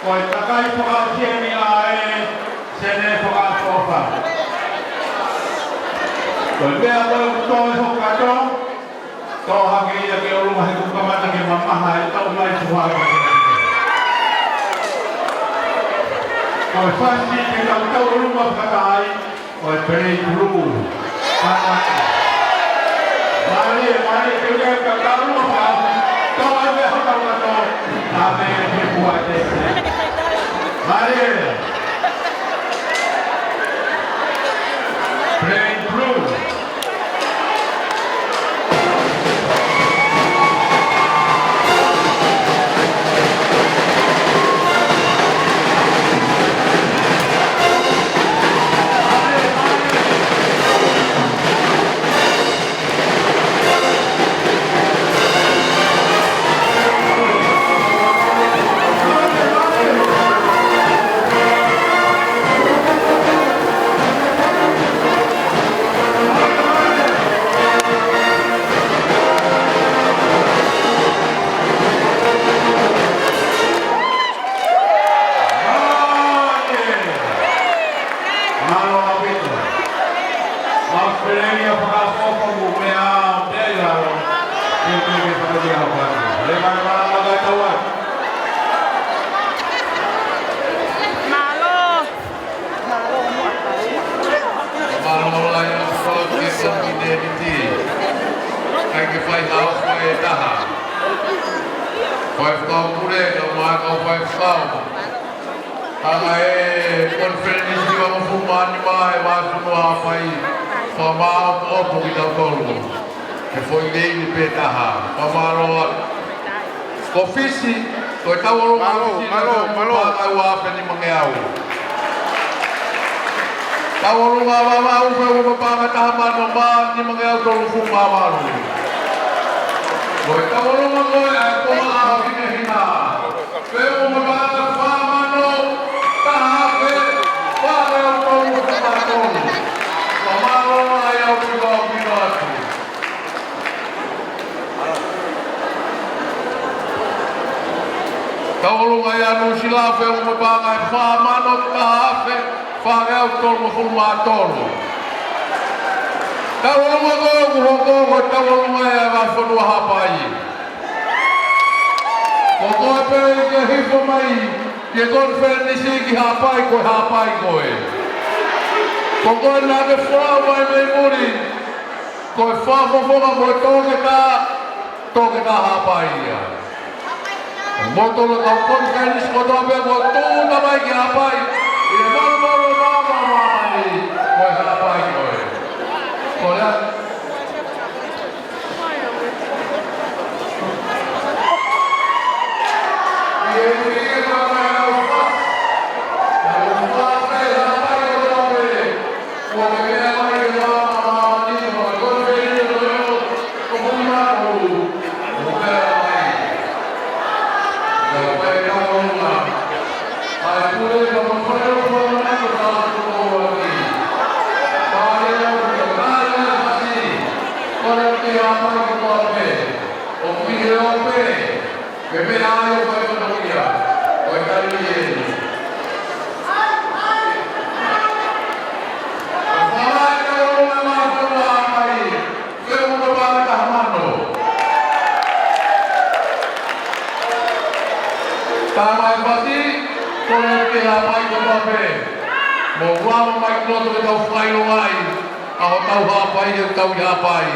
Ko e kakai fakaʻosi eni ʻa e Senē Fakaʻofoʻofa. Ko e meʻa ko ē ʻoku tō ʻi hoku kato, tō hake ia ki ʻolunga he kuo kamata ke mamaha e tau mai tuha. Ko e fasi ke tau tau ʻolunga fakatai, ko e Pelei Pulū. Mālie, mālie, ke ʻuke ka tau ʻolunga fakatai. Tō ai meʻa hotau kato, ʻa me ke pua te. Mālie. Pelei Pulū. Mālō ʻaupito. ʻAositelēlia Fakaʻofoʻofa, mou meʻa pē ʻi lalo. Ke ke ke fakaʻosi ʻa e pati. Leva leva lava ka tau atu. Mālō. Mālō lahi ʻaupito ki he Tokiteniti. ʻIkai ke fai ha hoko ʻe taha. Fai fakapule, ka mā ka fai fakapule. Anga e konifelenisi hivangofulu mā nima ʻa e Vahefonua Haʻapai, fakamāʻopoʻopo kitautolu he foʻi lēsoni pē taha. Fakamālō. Ko Fisi, ko e tauʻolunga Mālō, Fisi, mālō, mālō. Paʻanga ʻe ua afe nimangeau. Tauʻolunga Vavaʻu, ko e paʻanga ʻe taha mano mā nimangeau tolungofulu mā valu. Ko e tauʻolunga ko ē ʻa e Tonga ʻa Hinehina. Ko e paʻanga ʻe fā mano taha afe fā ngeau tolungofulu mā tolu. Fakamālō ai au piko piko atu. Tauʻolunga ia Nuʻusila, ko e paʻanga ʻe fā mano taha afe fā ngeau tolungofulu mā tolu. Tauʻolunga ko ē ʻoku hoko, ko e tauʻolunga ia ʻa e Vahefonua Haʻapai. Ko koe pē ke hifo mai ki he konifelenisi ki Haʻapai, ko e Haʻapai koe. Ko koe naʻa ke folau mai mei muli, ko e fakafofonga ko e toketā, toketā Haʻapai ia. Mo tolo kau konifelenisi kotoa pē kuo tūʻuta mai ki Haʻapai, ʻi he malumalu ʻo e māmani, ko e Haʻapai koe. Ko ia. Ke meʻa ai ʻo fai ʻo ia, ʻo e tali eni. ʻO fala e tauʻolunga Vahefonua Haʻapai, ko e paʻanga ʻe taha mano. Tama e Fasi, ko e ke Haʻapai kotoa pē. Mou lava mai ki loto ke tau fakaʻilonga ai ʻa hotau Haʻapai, ʻetau Haʻapai.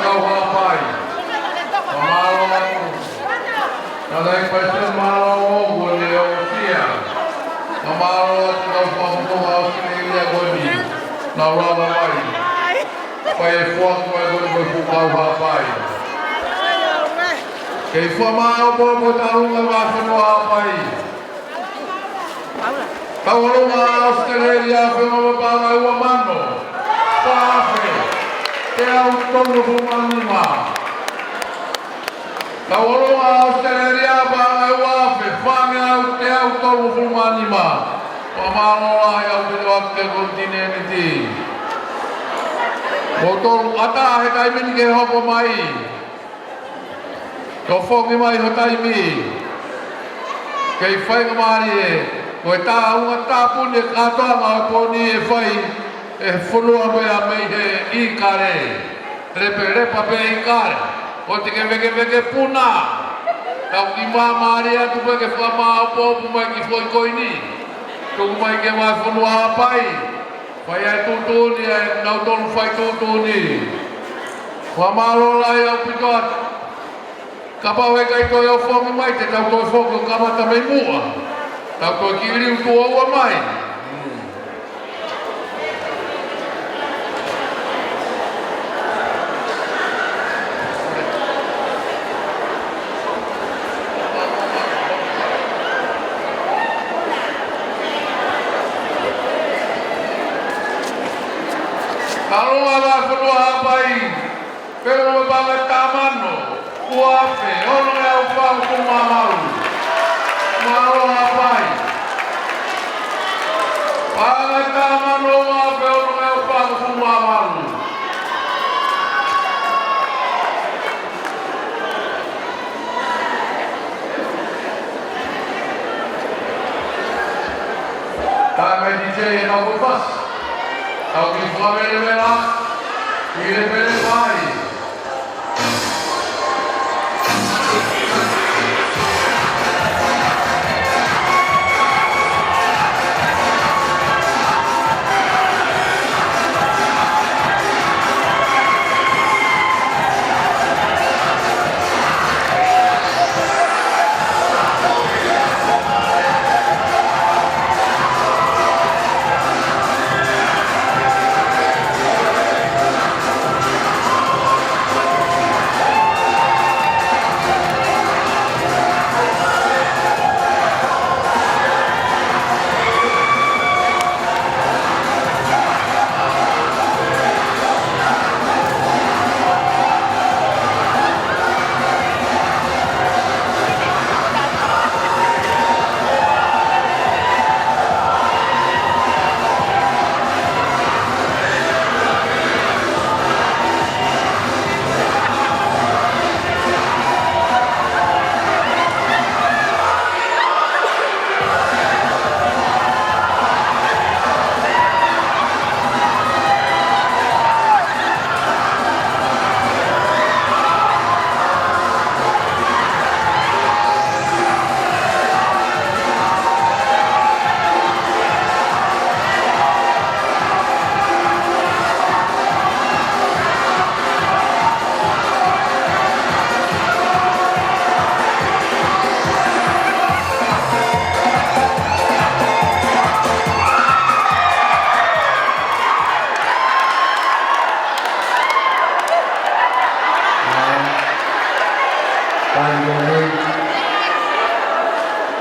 Kau Haʻapai. Fakamālō atu. Tala i paisen mālō o kuo ne osia. Fakamālō atu kau fakafofonga ʻAositelēlia ko eni. Nau lava mai. Fai e foaki mai ko eni ko e fuʻu kau Haʻapai. Kei fakamāʻopoʻopo talu ngā vāhenua Haʻapai. Tauʻolunga ʻAositelēlia, fengo mo paʻanga ʻe ua mano, fā afe, teau tolungofulu mā nima. Tauʻolunga ʻAositelēlia, paʻanga ʻe ua afe, fāngeau teau tolungofulu mā nima. Fakamālō lahi ʻaupito atu ki he konitinēniti. Mou tolu ʻatā he taimi ni ke hoko mai. Ke foki mai ho taimi. Kei faingamālie, ko e tāunga tāpuni e kātoanga ʻo e pō ni ʻe fai ʻe he fonua pea mei he ʻIkale. Lepelepa pē ʻIkale. ʻOua te ke vekeveke puna. Tau kiʻi māmālie atu pē ke fakamāʻopoʻopo mai ki he foʻi ko eni. Tuku mai ki he vahefonua Haʻapai. Fai ai tuʻutuʻuni, ʻa kinautolu fai tuʻutuʻuni. Fakamālō lahi ʻaupito atu. Kapau ʻe ʻikai toe ʻo foki mai, te tau toe foki ʻo kamata mei muʻa. Tau toe kiʻi liu tuʻo ua mai. Tauʻolunga Vahefonua Haʻapai, fengo mo paʻanga ʻe taha mano, ua afe, ono ngeau fāngofulu mā valu. Mālō Haʻapai. Paʻanga ʻe taha mano, ua afe, ono ngeau fāngofulu mā valu. Taʻe mai D J ʻe nau ko fasi. Tau kiʻi fakavelavela. Kiʻi lepelepa ai.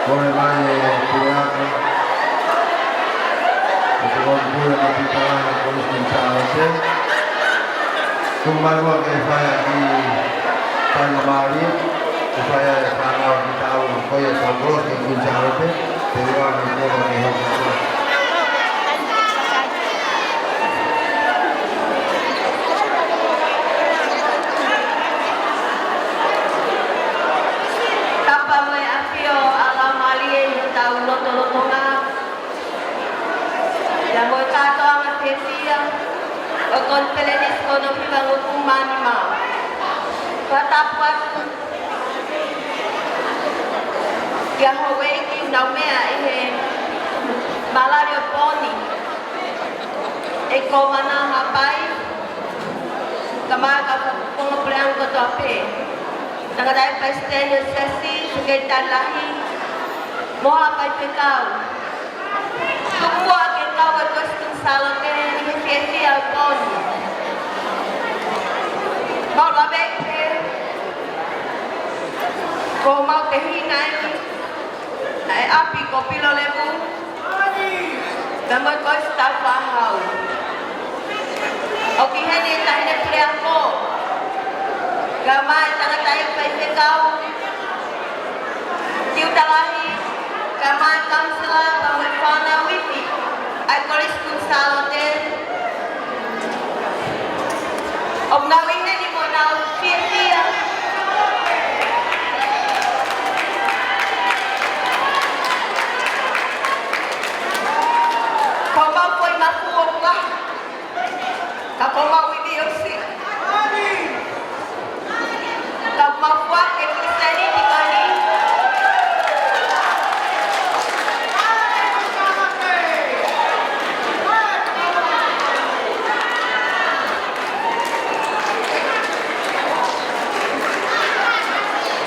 Kole mai e puleako, e tokoni pule mo e pita lahi ʻo e Kolisi Kuini Sālote. Tuku mai muʻa ke fai ʻaki e faingamālie, ke fai ʻa e fānau ki tau ko ia ʻetau kolosi Kuini Sālote, te u ʻoange muʻa ke hoko. Tapu mo e ʻafio ʻa e Laumālie ʻi hotau lotolotonga. Pea mo e kātoanga fiefia ʻo e Konifelenisi ko hono fika hongofulu mā nima. Fakatapu atu kia houʻeiki naʻa nau meʻa ʻi he malali ʻo e pō ni, ʻEiki Kōmana Haʻapai, Kae ʻumaʻā e kau fakafofonga puleʻanga kotoa pē, tangataʻeiki palesiteni ʻo e siasi, sekelitali lahi, mo e faifekau. Tuku muʻa ke kau e Kolisi Kuini Sālote ʻi he fiefia ʻo e pō ni. Mau lave pē, ko homau tehina ʻeni, ʻa e ʻapi ko Pilolevu, pea mo e Kolisi Taufaʻāhau. ʻOku ʻi heni e Taʻahine Puleako, kae ʻumaʻā e tangataʻeiki faifekau, tiuta lahi, kae ʻumaʻā e kaunisela, pea mo e fānau ivi ʻa e Kolisi Kuini Sālote. ʻOku nau ʻi heni mo ʻenau fiefia. Ko homau foʻi mafu ʻoku lahi, ka ko homau ivi ʻoku siʻi. Ka mau fua ke Kuini Sālote ko eni.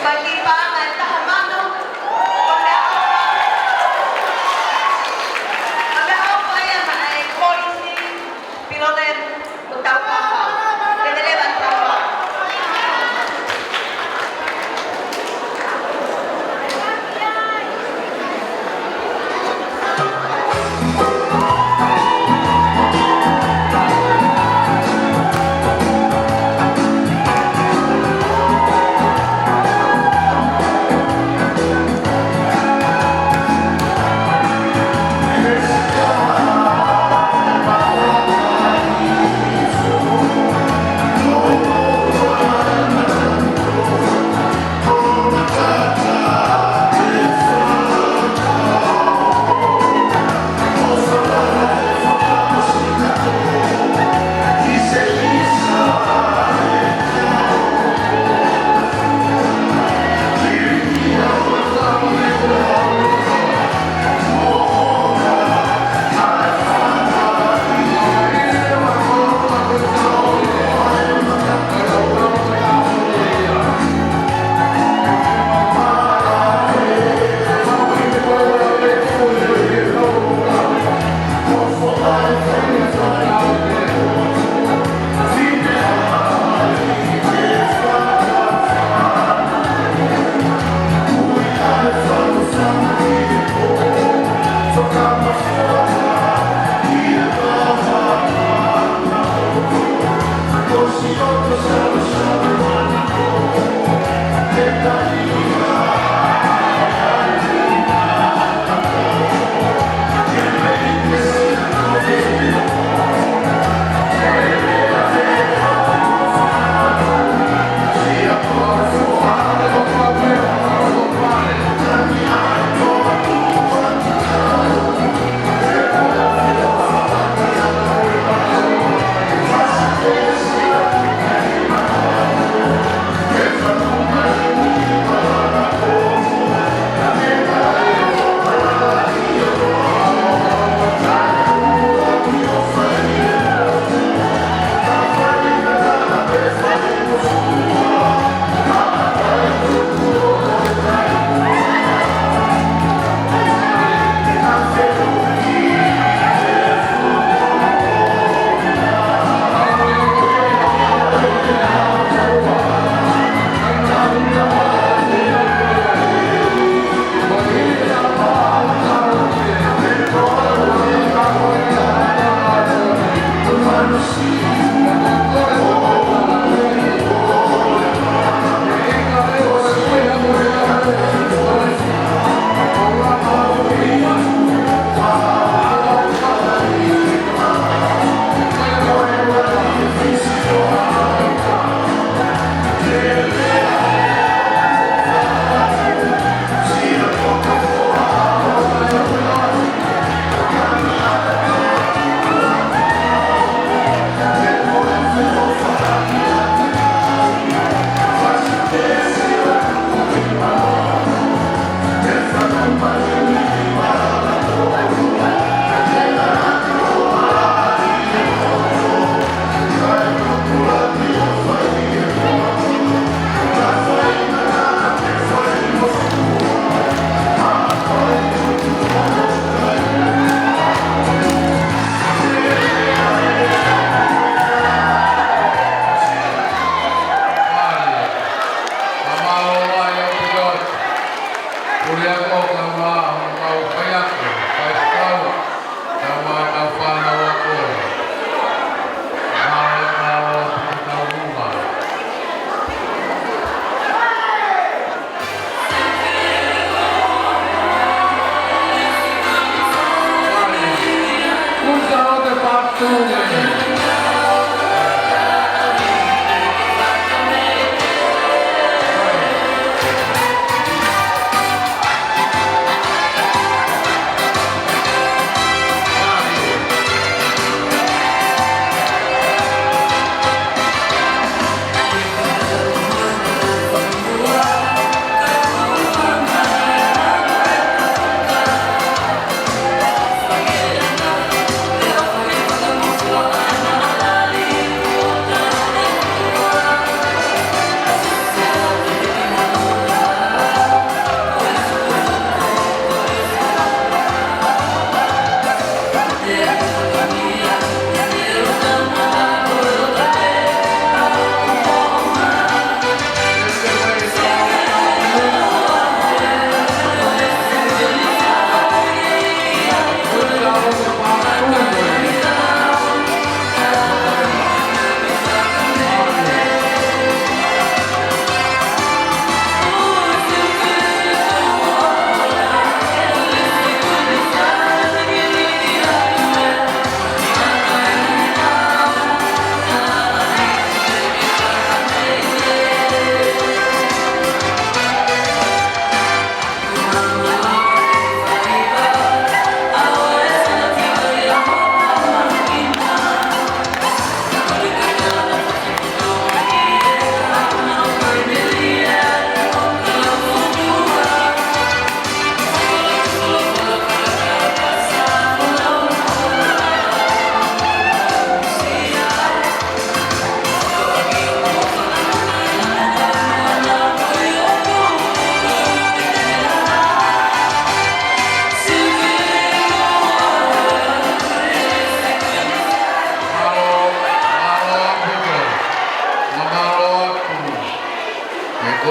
Ko e kiʻi paʻanga ʻe taha mano, ko e meʻaʻofa. Ko e meʻaʻofa ia maʻa e Kolisi Pilolevu mo Taufaʻāhau. Ke te leva tau.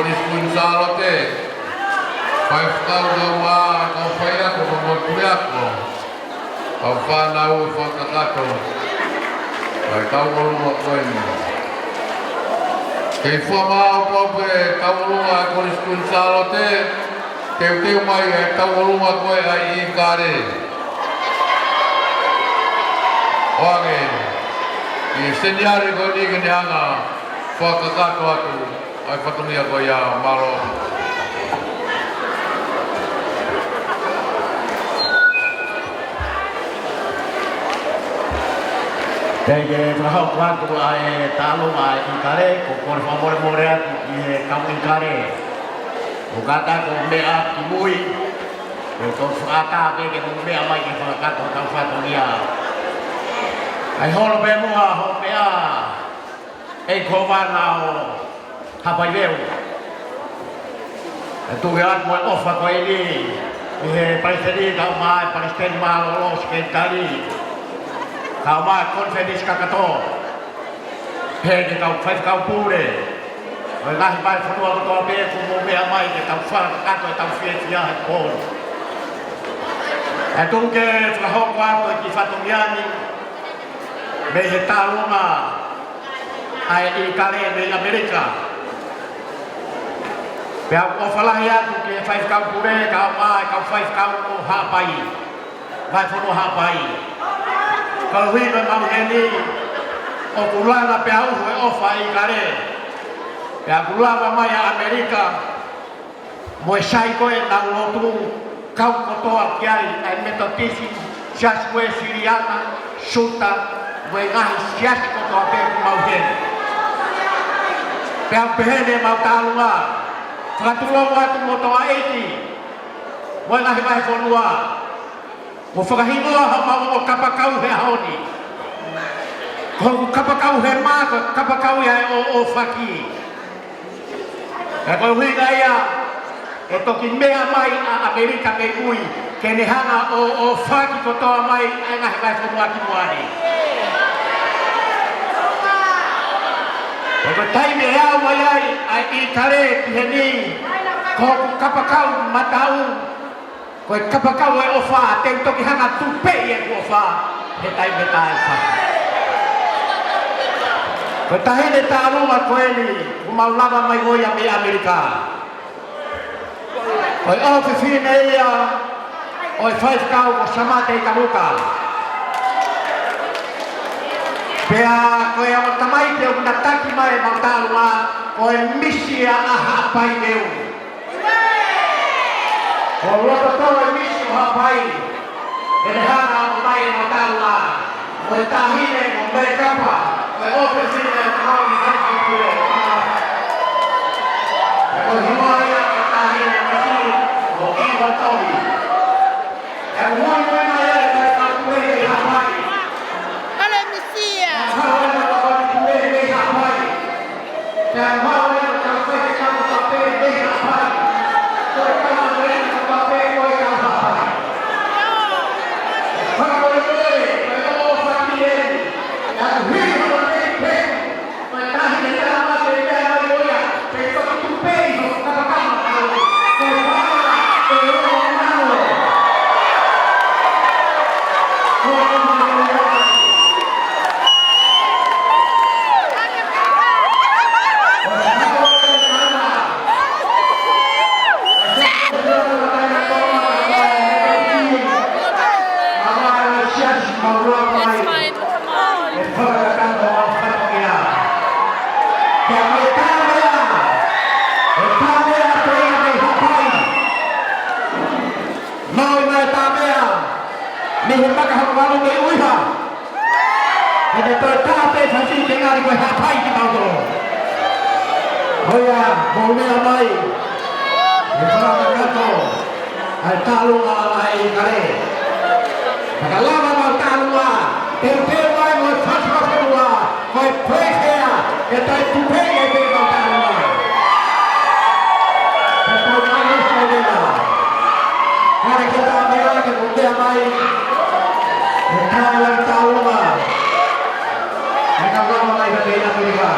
Kuini Sālote, faifekau kae ʻumaʻā e kau faiako mo e puleako, kau fānau fakakakato, ʻa e tauʻolunga ko eni. Kei fakamaʻopoʻopo e tauʻolunga ʻa e Kolisi Kuini Sālote, teuteu mai e tauʻolunga ko ē ʻa e ʻIkale. ʻOange, ʻi he seniale ko eni ke ne hanga fakakakato atu ʻa e fatongia ko ia, mālō. Teʻeki ke fakahoko atu ʻa e tauʻolunga ʻa e ʻIkale, ko e kole fakamolemole atu ki he kau ʻIkale. ʻOku kātaki ʻo meʻa ki mui, ʻe toki fakaʻatā pē ke mou meʻa mai ke fakakakato hotau fatongia. ʻAi holo pē muʻa hoʻo meʻa, ʻEiki Kōvana ʻo Haʻapai Veu. ʻE tuku atu mo e ʻofa ko eni ʻi he Palesiteni kae ʻumaʻā e Palesiteni Mālōlō Sekelitali, kae ʻumaʻā e konifelenisi kakato, pehē ki he kau faifekau pule ʻo e ngaahi vahefonua kotoa pē kuo mou meʻa mai ke tau fakakakato ʻetau fiefia he pō ni. ʻE tuku ke fakahoko atu e kiʻi fatongia ni mei he tauʻolunga ʻa e ʻIkale mei ʻAmelika. Pea ʻoku ou ʻofa lahi atu ki he faifekau pule kae ʻumaʻā e kau faifekau ʻo Haʻapai, vahefonua Haʻapai. Koeʻuhi ko e maʻu heni, ʻoku langa pea uhu e ʻofa ʻa e ʻIkale. Pea ʻoku lava mai ʻa ʻAmelika mo e sai ko ē ʻenau lotu, kau kotoa ki ai ʻa e Metotisi, Siasi Uēsiliana, Suta, mo e ngaahi siasi kotoa pē ʻoku mau heni. Pea ʻoku pehē ni ʻemau tauʻolunga, fakatulou atu mo Toa ʻEiki mo e ngaahi vahefonua, kuo fakahingoa homau ongo kapakau he ʻaho ni. Ko hoku kapakau he mā, ko e kapakau ia ʻo e ʻōʻōfaki. Pea ko e ʻuhinga ia ʻe toki meʻa mai ʻa ʻAmelika mei mui ke ne hanga ʻo ʻōʻōfaki kotoa mai ʻa e ngaahi vahefonua ki muʻa ni. Pea ko e taimi ʻe aʻu mai ai ʻa e ʻIkale ki heni, ko hoku kapakau mataʻu, ko e kapakau ʻo e ʻofa, te u toki hanga ʻo tupeʻi ʻeku ʻofa he taimi ʻe taha ʻe fai. Ko e taʻahine tauʻolunga ko eni, kuo mau lava mai mo ia mei ʻAmelika. Ko e ʻofefine ia ʻo e faifekau ko Samate ʻIkamuka. Pea ko e ongo tamaiki ʻoku na taki mai ʻemau tauʻolunga, ko e misi ia ʻa Haʻapai Veu. Ko e loto tō e misi ʻo Haʻapai, ke ne hanga ʻo ʻomai ʻemau tauʻolunga. Ko e taʻahine ko Mekapa, ko e ʻofefine ʻo e kau faifekau pule. Ko e hingoa ia ʻo e taʻahine ko Sili, ko Iva Tohi. ʻE muimui mai ʻa e faifekau pule ʻi Haʻapai. Hale misia. Hale misia. Maui mai Tāmea, mei he maka hoko valu mei ʻUiha. He te toe tā pē fasi ke ngali ko e Haʻapai kitautolu. ʻOia, mou meʻa mai. ʻE fakakakato ʻa e tauʻolunga ʻa e ʻIkale. Ka lava mau tauʻolunga, teuteu mai mo e fasi fasi ua. Ko e pēkea, ke tau tupeʻi e pē mau tauʻolunga. Ke tau mai e sai leva. Kare ke tāmea ke mou meʻa mai. Ke tau lau tauʻolunga. Ke tau lava mai ka te ina Amerika.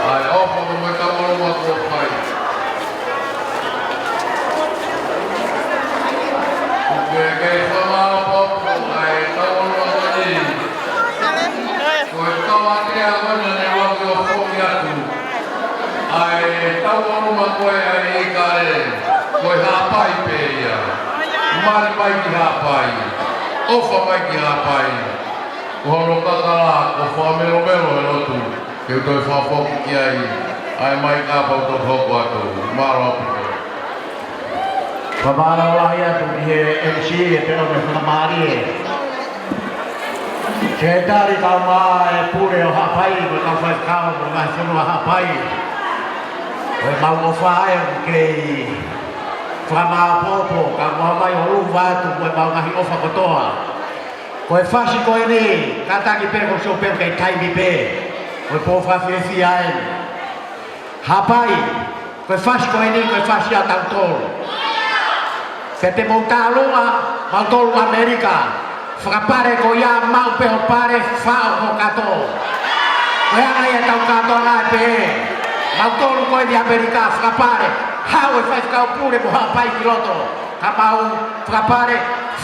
ʻA e ʻofa mo e tauʻolunga kuo fai. Kuo pehē ke fakamāʻopoʻopo ʻa e tauʻolunga ko eni. Ko e tauʻatea ko ena naʻe ʻoatu ʻo foki atu ʻa e tauʻolunga ko ē ʻa e ʻIkale. Ko e Haʻapai pē ia. Mali mai ki Haʻapai. ʻOfa mai ki Haʻapai. Ko hono kakala, ko e fakamelomelo he lotu, ke u toe fakafoki ki ai, ʻa e mai kapau ʻe toe hoko atu. Mālō ʻaupito. Fakamālō lahi atu ki he M C e pea mo e fakamālie. Sekelitali kae ʻumaʻā e pule ʻo Haʻapai, mo e kau faifekau, mo e ngaahi fonua Haʻapai. Ko e mau ʻofa ē ʻoku kei fakamāʻopoʻopo, kae ʻumaʻā mai ʻo ʻuva atu, mo e mau ngaahi ʻofa kotoa. Ko e fasi ko eni, kātaki pē ko e sio pē ki he taimi pē. Ko e pō fakafiefia eni. Haʻapai, ko e fasi ko eni, ko e fasi ʻa tautolu. Pea te mou tālunga, mautolu ʻAmelika. Fakapale ko ia maʻu pē ho pale, faʻo ho kato. Ko e anga ia ʻetau kātoanga pē. Mautolu ko eni ʻAmelika, fakapale. Haʻu e faifekau pule mo Haʻapai ki loto. Ka mau fakapale,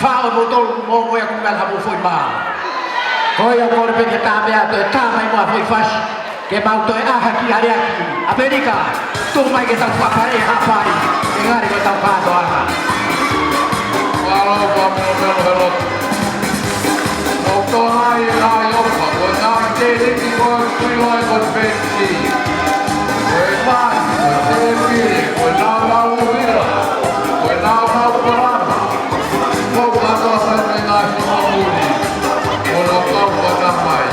faʻo moutolu mo e kuka ka mou foʻi mā. Ko ia ʻoku ou kole pē ke tā meʻa toe tā mai mo ha foʻi fasi. Ke mau toe ʻā hake ʻa e aleaki. ʻAmelika, tuʻu mai ke tau fakapale Haʻapai. Ke ngali ko ʻetau kātoanga. Mālō, mālō, mālō, mālō. Mou tō ai ʻa e ʻofa, ko e ngaahi tēliki ko ē ʻoku ʻilo ai ko e peti. Ko e mani, ko e tēpile, ko e naunau ʻuhila, ko e naunau palama. Mou kātoa sai mai ngaahi fakamoʻoni. Ko hono kau ka tā mai.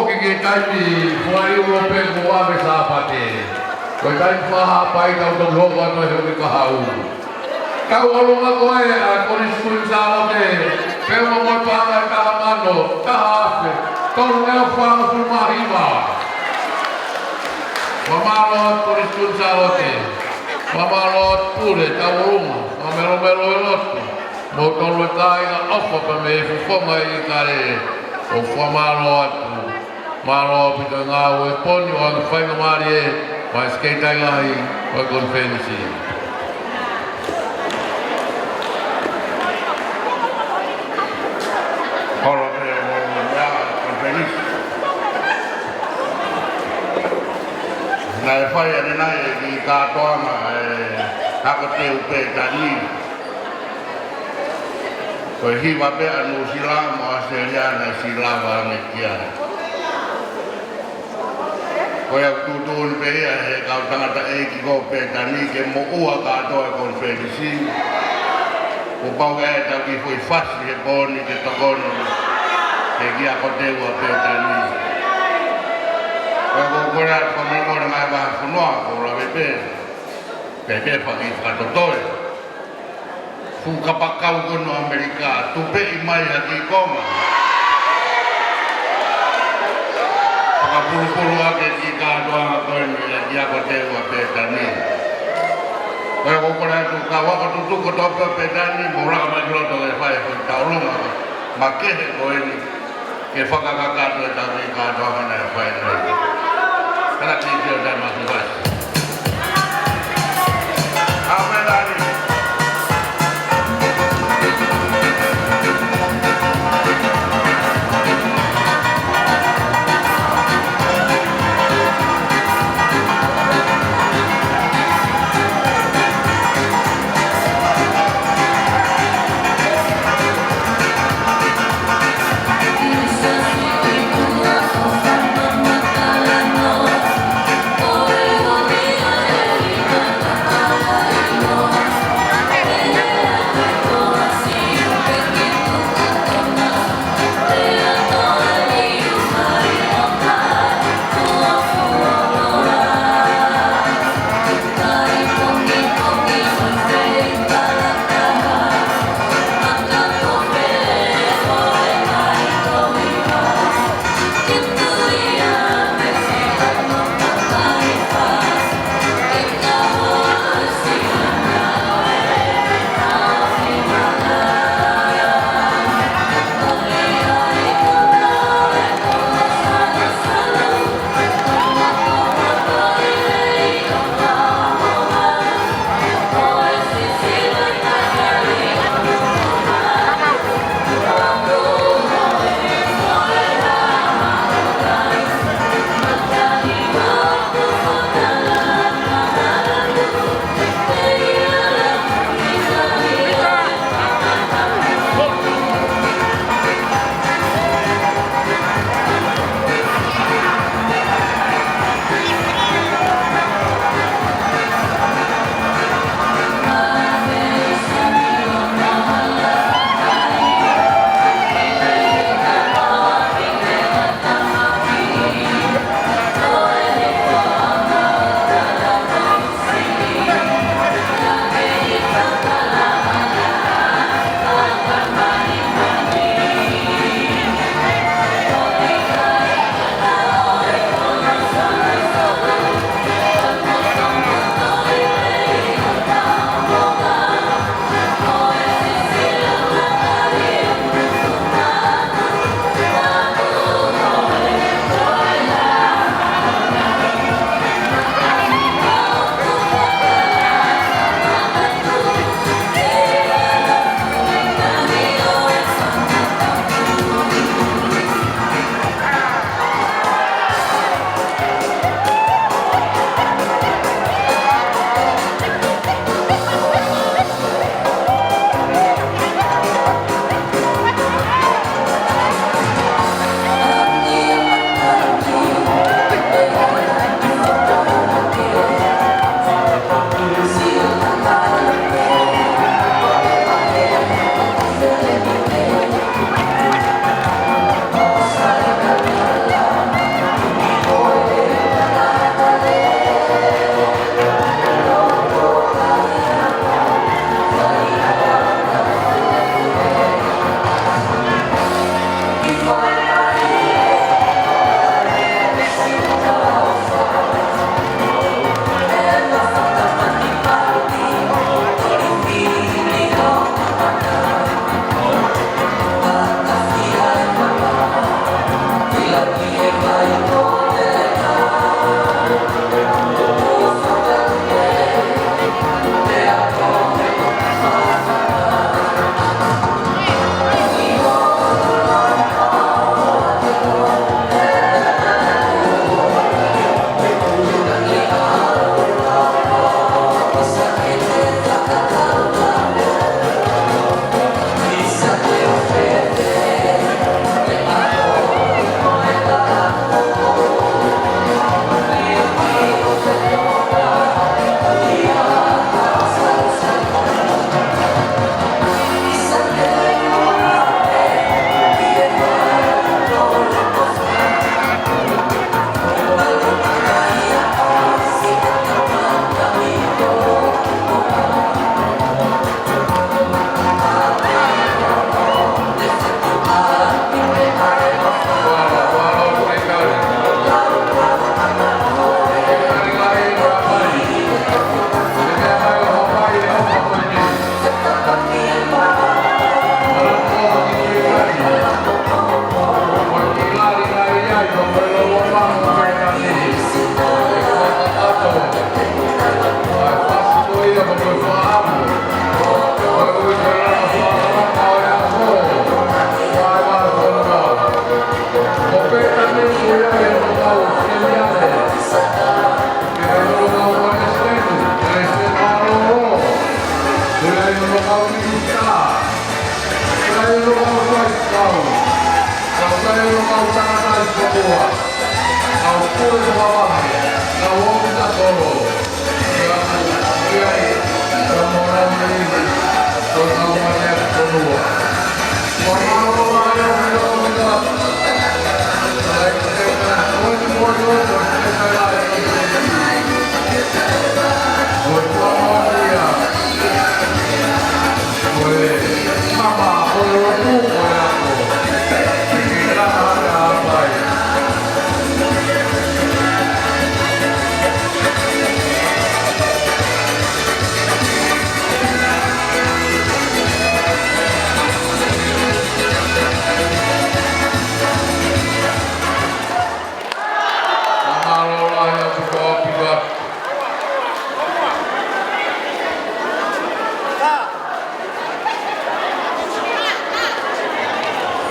Ki he taimi fua ʻi ʻIulope kuo ʻave Sāpate. Ko e taimi fakahaʻapai tau toki hoko atu he uike kahaʻu. Tauʻolunga ko ē ʻa e Konisitūtone Sālote, pea mo e paʻanga ʻe taha mano, taha afe, tolu ngeau fāngofulu mā hiva. Fakamālō atu Konisitūtone Sālote. Fakamālō atu Pule, Tauʻolunga, fakamelomelo e lotu. Mo tolu e kāinga ʻofa pea mei he fofonga ʻo ʻIkale, ʻoku fakamālō atu. Mālō ʻaupito e ngāue he pō ni ʻo e faingamālie, mai Sekelitali Lahi ʻo e Konifelenisi. Holo pē mo e konifelenisi. Naʻe fai ʻanenai e kiʻi kātoanga ʻa e Ako Teu Pētani. Ko e hiva pē ʻa Nuʻusila mo ʻAositelēlia naʻe sila vā ange ki ai. Ko ia ʻoku tuʻutuʻuni pē ia he kau tangataʻeiki ko Pētani ke moʻua kātoa e konifelenisi. Kuo pau ke ʻai ʻetau kiʻi foʻi fasi he pō ni ke tokoni ki he kiʻi Ako Teu ʻa Pētani. Ko ia ʻoku ou kole atu fakamolemole ngaahi vahefonua, ʻoku ou lave pē, pea pē faki fakatotoe. Fuʻu kapakau ko eni ʻo ʻAmelika, tupeʻi mai ha kiʻi konga. Fakapulupulu ʻaki e kiʻi kātoanga ko eni e kiʻi Ako Teu ʻa Pētani. Ko ia ʻoku ou kole atu kau ako tutuku kotoa pē ʻo Pētani, mou laka mai ki loto ke fai e foʻi tauʻolunga makehe ko eni. Ke fakakakato ʻetau kiʻi kātoanga naʻe fai ʻanenai. Kalati ki o tai masi vai. ʻAmelika.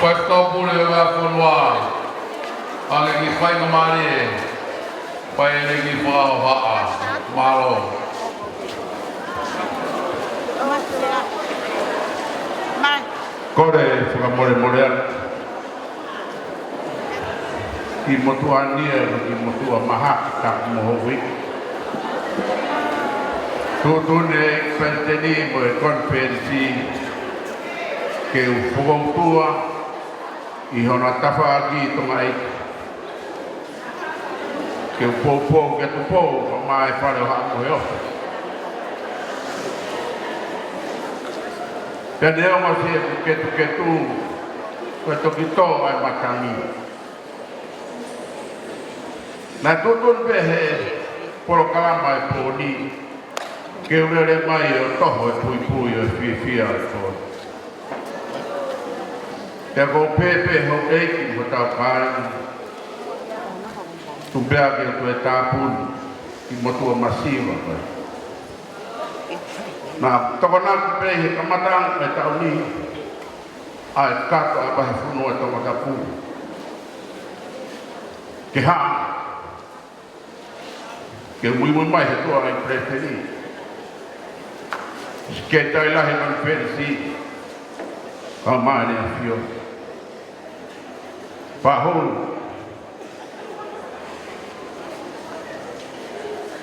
Faifekau Pule ʻo e Vahefonua, ʻa e kiʻi faingamālie, fai ʻene kiʻi fakahohaʻa. Mālō. Kole fakamolemole atu ki he motuʻa ni, ki he motuʻa mahaki tapu mo hoʻo ivi. Tuʻutuʻuni ʻe he Palesiteni mo e konifelenisi ke u fokoutua ʻi hono tafaʻaki Tonga ʻEiki. Ke u poupou ke Tupou, ʻo mai fale ʻo Haʻa Moheofo. Pea neongo siʻeku ketuketu, ko e toki tō ʻa e matangi. Naʻe tuʻutuʻuni pē ʻe he polokalama ʻo e pō ni ke u lele mai ʻo toho e puipui ʻo e fiefia ʻo e pō ni. Pea ʻoku ou pehē pē, houʻeiki mo hotau kāinga, tuku pē ke u toe tāpuni e motuʻa masiva ko ē. Naʻe tokonaki pē he kamataʻanga ʻo e taʻu ni ʻa e kato ʻa e Vahefonua Tongatapu ke hā, ke muimui mai he tuʻa ʻa e Palesiteni, Sekelitali Lahi ʻo e Konifelenisi, kae ʻumaʻā ʻEne ʻAfio. Pea holo,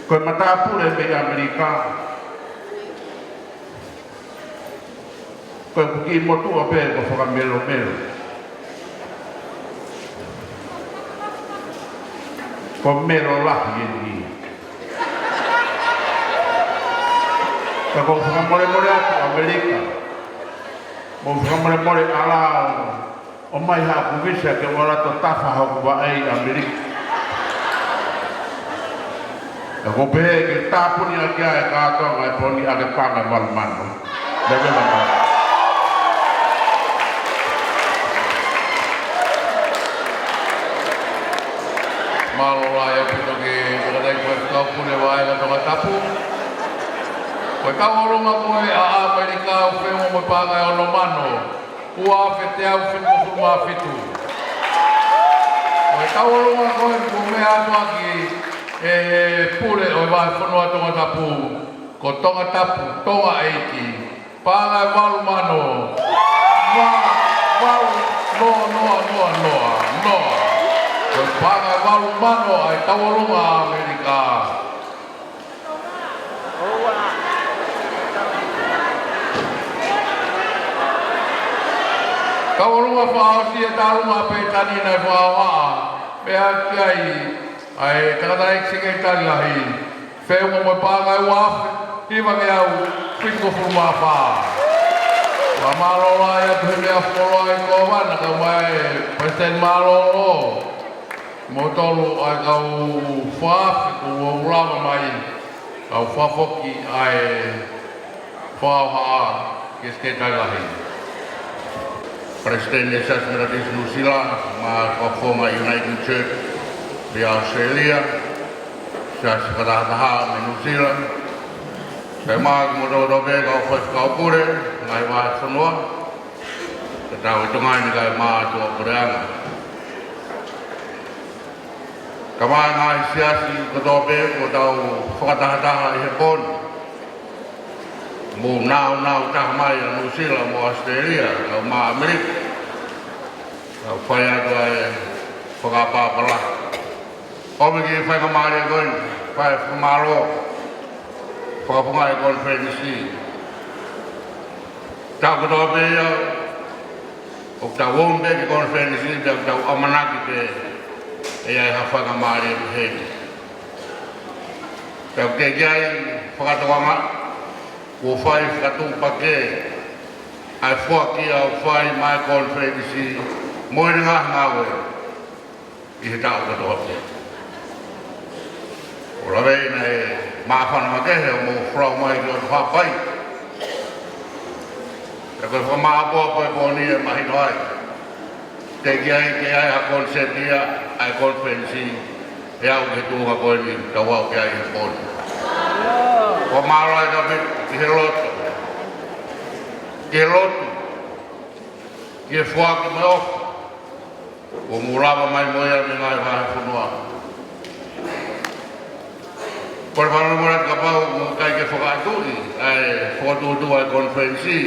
ko e matāpule mei ʻAmelika, ko ʻeku kiʻi motuʻa pē ko Fakamelomelo. Ko Melo Lahi eni. Ka ʻoku ou fakamolemole atu ʻAmelika. Mo fakamolemole ʻAlā, ʻomai haʻaku visa ke u ʻalu atu ʻo tafa hoku vaʻe ʻi ʻAmelika. Ka ʻoku ou pehē ke tāpuni ʻaki ʻa e kātoanga e pō ni ʻaki e paʻanga ʻe valu mano. Levela mano. Mālō lahi ʻaupito ki he Faifekau Pule Vahefonua Tongatapu. Ko e tauʻolunga ko ē ʻa ʻAmelika ʻoku feʻunga mo e paʻanga ʻe ono mano. Ua afe teau fitungofulu mā fitu. Ko e tauʻolunga ko ē kuo meʻa atu ʻaki ʻe he pule ʻo e Vahefonua Tongatapu, Ko Tongatapu, Tonga ʻEiki, paʻanga ʻe valu mano, va, valu, noa, noa, noa, noa, noa. Ko e paʻanga ʻe valu mano ʻa e Tauʻolunga ʻAmelika. Tauʻolunga fakaʻosi ʻa e Tauʻolunga ʻa Pilitānia naʻe fakaʻosi, pea ki ai ʻa e tangataʻeiki sekelitali lahi, feʻunga mo e paʻanga ʻe ua afe hivangeau fitungofulu mā fā. Fakamālō lahi atu he meʻa fuoloa ʻa e Kōvana kae ʻumaʻā e Palesiteni Mālōlō, mo tolu ʻa e kau fakaafe kuo lava mai, kau fakafoki ʻa e fakaʻosi ki he sekelitali lahi. Palesiteni ʻo e Siasi Metotisi Nuʻusila, mo e fakafofonga Uniting Church mei Australia, Siasi Fakatahataha mei Nuʻusila, kae ʻumaʻā kimoutolu kotoa pē kau faifekau pule, ngaahi vahefonua, kae tau ʻi Tonga ni kae ʻumaʻā ʻa e puleʻanga. Kae ʻumaʻā e ngaahi siasi kotoa pē kuo tau fakatahataha ʻi he pō ni. Mou nāunau taha mai ʻa Nuʻusila mo Australia, kae ʻumaʻā ʻAmelika. Tau fai atu ʻa e fakaʻapaʻapa lahi. ʻOmi ki he faingamālie ko eni, fai e fakamālō, fakafofonga e konifelenisi. Taʻu kotoa pē ia, ʻoku tau ō mai ki he konifelenisi, pea ʻoku tau ʻamanaki pē ʻe ʻi ai ha faingamālie pehē ni. Pea ʻoku teʻeki ai fakatokangaʻi, kuo fai fakatuʻupakē ʻa e foaki ʻoku fai maʻá e konifelenisi mo ʻene ngaahi ngāue ʻi he taʻu kotoa pē. ʻOku ou laveʻi naʻe māfana makehe hoʻomou folau mai ki ʻOtu Haʻapai. Pea ko e fakamāʻopoʻopo ʻo e pō ni ʻe mahino ai. Teʻeki ai ke ʻi ai ha konisepi ia ʻa e konifelenisi ʻe aʻu ki he tuʻunga ko eni ʻoku tau aʻu ki ai he pō ni. Fakamālō lahi ʻaupito ki he lotu. Ki he lotu. Ki he foaki mo e ʻofa kuo mou lava mai mo ia mei he ngaahi vahefonua. Kole fakamolemole atu kapau ʻoku ʻikai ke fakaʻatuʻi ʻa e fokotuʻutuʻu ʻa e konifelenisi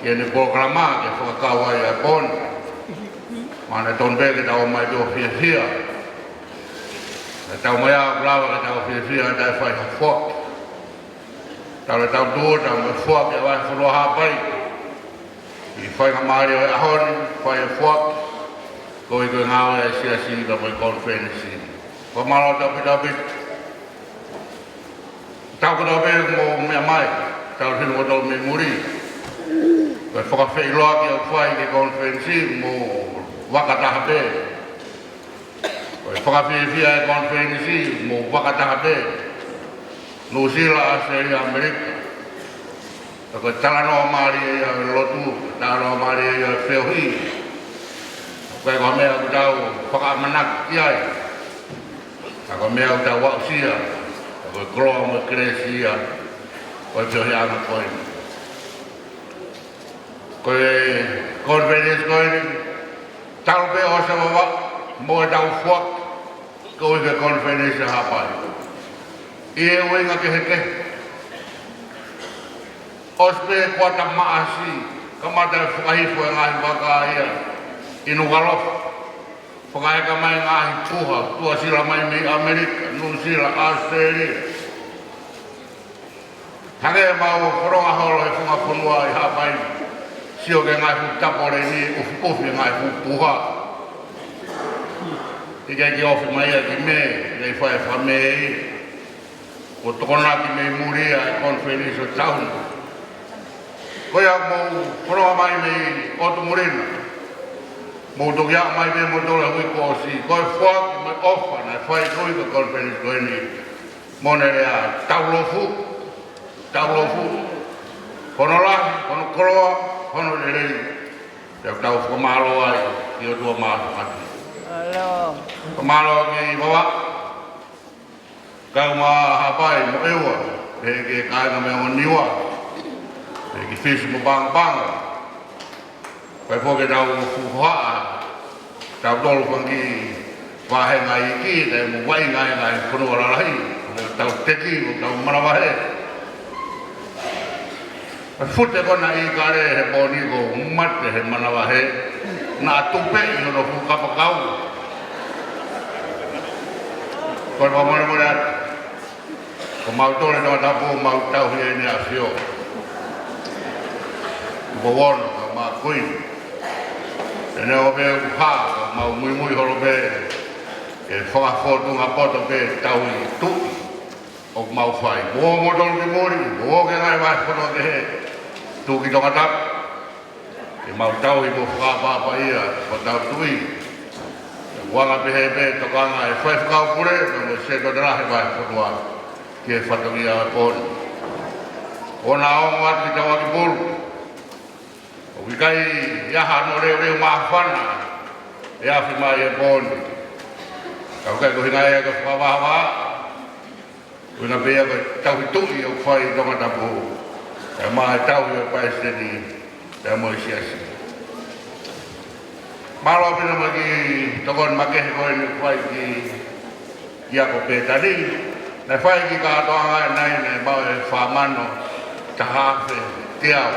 ki heʻene polokalama ke fakakau ai ʻa e pō ni. Mahalo naʻe tonu pē ke tau ō mai pē ʻo fiefia. Naʻe tau mai ʻa ʻoku lava ke tau fiefia, taʻe fai ha foaki. Tau le tau tuʻu, tau mai foaki ʻa e vahefonua Haʻapai. ʻI he faingamālie ʻo e ʻaho ni, fai e foaki, koeʻuhi ko e ngāue ʻa e siasi pea mo e konifelenisi. Fakamālō atu ʻaupito ʻaupito. Taʻu kotoa pē mou meʻa mai, tau hinu kotoa mei muli. Ko e fakafeʻiloaki ʻoku fai ki he konifelenisi, mou vakataha pē. Ko e fakafiefia e konifelenisi, mou vakataha pē. Nuʻusila, ʻAositelēlia, ʻAmelika. Pea ko e talanoa mālie ia ʻo e lotu, talanoa mālie ia ʻo e feohi. Ko e, ko e meʻa ʻoku tau fakaʻamanaki ki ai. Ka ko e meʻa ʻoku tau aʻusia. Ka ko e koloa mo e kelesi ia ʻo e feohiʻanga ko eni. Ko e konifelenisi ko eni, talu pē ʻo Savava mo ʻetau foaki, koeʻuhi ko e konifelenisi ʻa Haʻapai. ʻI he ʻuhinga kehekehe. ʻOsi pē kuata Maʻasi, kamata e fakahifo e ngaahi vaka ia ʻi Nukuʻalofa. Fakaheka mai ngaahi puha, tuʻasila mai mei ʻAmelika, Nuʻusila, ʻAositelēlia. Hangē ʻemau fononga holo he funga fonua ʻi Haʻapai. Sio ki he ngaahi fuʻu tapoleni, ʻufiʻufi e ngaahi fuʻu puha. ʻIkai ke ofi mai ia ki Mē, ʻikai fai e faka-Mē ia. Kuo tokonaki mei muli ia e konifelenisi ʻo e taʻu ni. Ko ia mou fononga mai mei ʻOtu Muli na. Mou toki aʻu mai pē moutolu he uike kuo ʻosi. Ko e foaki mo e ʻofa naʻe fai koeʻuhi ko e konifelenisi ko eni. Mo ʻene lea, tau lofu, tau lofu. Hono lahi, hono koloa, hono lelei. Te tau fakamālō ai ki he ʻOtua Māfimafi. Mālō. Fakamālō ki Vavaʻu, kae ʻumaʻā Haʻapai mo ʻEua, pehē ki he kāinga mei ʻOniua, pehē ki Fisi mo Pago Pago. Pea foki ʻetau fuʻu hohaʻa, tautolu fanga kiʻi vāhenga iiki, taimi ʻoku vaʻinga ai e ngaahi fonua lalahi, ʻoku tau teki, ʻoku tau manavahē. Fute ko ena ʻi Kale he pō ni kuo mate he manavahē, naʻa tupeʻi hono fuʻu kapakau. Ko e fakamolemole atu, ko mautolu ʻi Tongatapu mau tauhi ʻEne ʻAfio. Kuo ono ka makuini. ʻEne ʻope uha ka mau muimui holo pē, ke fakafōtunga poto pē tauhi tuʻi ʻoku mau fai. Mou ō moutolu ki muli, mou ō ki he ngaahi vahefonua kehe, tuʻu ki Tongatapu, ke mau tauhi mo fakaʻapaʻapaʻi ʻa hotau tuʻi. Ko e anga pehē pē tokanga ʻa e faifekau pule, pea mo e setuata lahi ʻo e vahefonua, ki he fatongia ʻo e pō ni. ʻOua naʻa ongo atu ki Tauakipulu. ʻOku ʻikai ʻi ai hano leuleu māfana ʻe afe mai he pō ni. Ka ʻoku ʻikai ko e ʻuhinga ia ke fakavahavaha. ʻUhinga pē ia ko e tauhi tuʻi ʻoku fai ʻi Tongatapu, pea mo e tauhi ʻo e palesiteni, pea mo e siasi. Mālō pē mo e kiʻi tokoni makehe ko eni ʻoku fai ki, ki he ako Pētani. Naʻe fai e kiʻi kātoanga ʻanenai, naʻe maʻu e fā mano taha afe teau.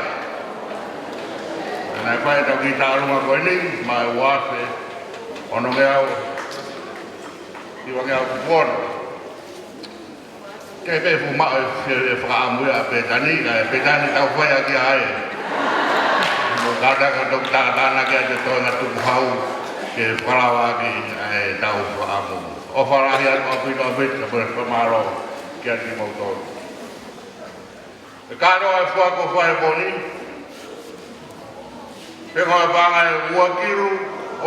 Naʻe fai ʻetau kiʻi tālunga ko eni, maʻu e ua afe onongeau hivangeau kupono. Ke pehē fuʻu maʻu e fie, e fakaʻamu ia ʻa Pētani, ka ʻe Pētani tau fai ʻaki ʻa e. Mou kātaki ʻo toki tātānaki ʻa e toenga tukuhau ke fakalava ʻaki ʻa ʻetau fakaʻamu. ʻOfa lahi atu ʻaupito ʻaupito, pea mo e fakamālō kiate kimoutolu. ʻE kātoa e fuaku ʻoku fai he pō ni. Pea ko e paʻanga ʻe ua kilu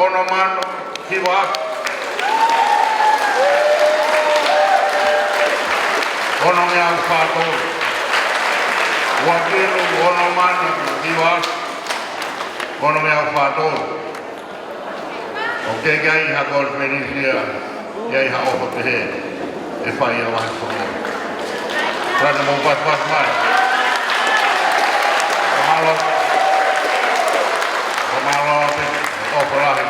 ono mano hiva afe onongeau fā tolu. Ua kilu ono mano hiva afe onongeau fā tolu. ʻOku teʻeki ai ha konifelenisi ia ʻe ʻi ai ha ʻofa pehē ʻe fai ʻe ha vahefonua. Kātaki mou pasipasi mai. Fakamālō. Fakamālō pē, ʻofa lahi.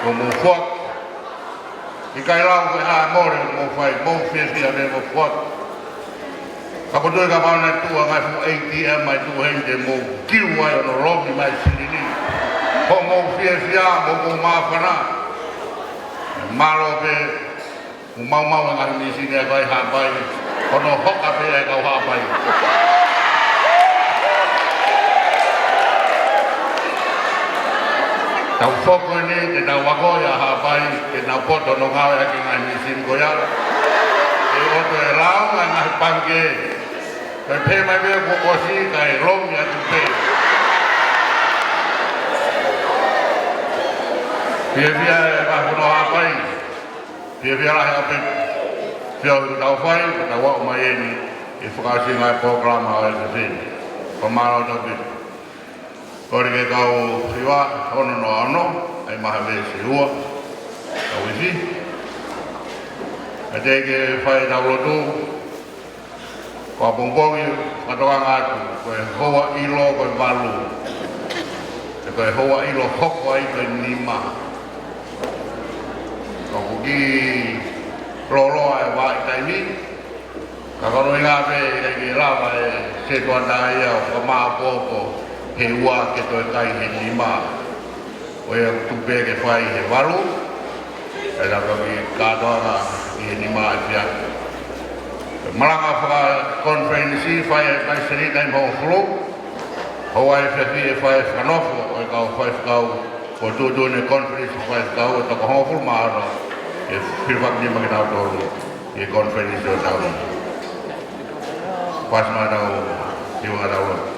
Ko mou foaki. ʻIkai lau ko e hā e mole ʻoku mou fai, mou fiefia pē mo foaki. Ka ʻoku ou tui kapau naʻe tuʻu ha ngaahi fuʻu ATM mai tuʻu heni te mou kiu ai hono lomi mai silini. Ko hoʻomou fiefia mo hoʻomou māfana. Mālō pē, mou maumau e ngaahi mīsini ʻa e kau Haʻapai, hono hoka pē ʻa e kau Haʻapai. Tau foki eni ke tau ako ʻia Haʻapai, ke nau poto hono ngāueʻaki e ngaahi mīsini ko ia. ʻE ʻoatu e lāunga e ngaahi pangikē. Ko e pehē mai pē kuo ʻosi kae lomi atu pē. Fiefia e vahefonua Haʻapai. Fiefia lahi ʻaupito. Fiefia ʻoku tau fai, ka tau aʻu mai eni ʻi he fakaʻosinga e polokalama ʻo e efiafi ni. Fakamālō atu ʻaupito. Kole ke kau hiva, ono noa ono, ʻai mai ha veesi ʻe ua, kau isi. Ka teʻeki ke fai ʻetau lotu, ko e pongipongi fakatokanga atu, ko e houa ʻilo ko e valu. Pea ko e houa ʻilo hoko ai ko e nima. Ka ʻoku kiʻi lōloa e vahaʻa taimi. Ka ko hono ʻuhinga pē ʻikai ke lava e setuata ia ʻo fakamāʻopoʻopo he ua ke toe kai he nima. Ko ia ʻoku tuku pē ke fai he valu, ʻe lava ki he kātoanga ʻi he nima efiafi. Malanga fakakonifelenisi fai ʻe he palesiteni taimi hongofulu, houa efiafi ʻe fai e fakanofo ʻo e kau faifekau, ko e tuʻutuʻuni e konifelenisi faifekau ʻe toko hongofulu mā ono, ʻe fili fakanima kinautolu ʻi he konifelenisi ʻo e taʻu ni. Pasi mai tau, hiva tau.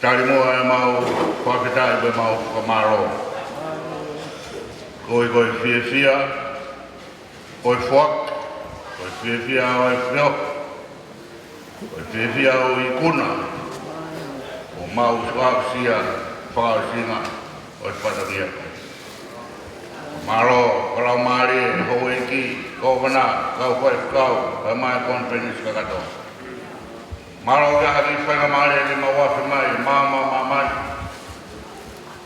Tali muʻa ʻemau fakafetaʻi mo ʻemau fakamālō. Ko e, ko e fiefia ʻo e foaki, ko e fiefia ʻo e feohi, ko e fiefia ʻo e ikuna, ʻo mau suasia fakaʻosinga ʻo e fatongia. Mālō, kau laumālie, houʻeiki, kōvana, kau faifekau, kae ʻumaʻā e konifelenisi kakato. Mālō ki he ngaahi faingamālie ne mau afe mai, māmani, māmani.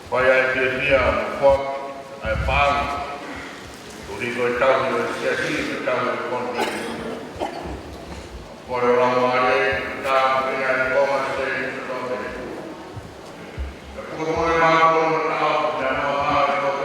Fai ai e fiefia, mo e foaki ʻa e paʻanga. Koeʻuhi ko e tauhi ʻo e siasi, ko e tauhi ʻo e konifelenisi. Ko e laumālie, tā ko e ngaahi kōvana se, ko e tō te. Ka ko e mālō, tā ko e mālō, tā ko e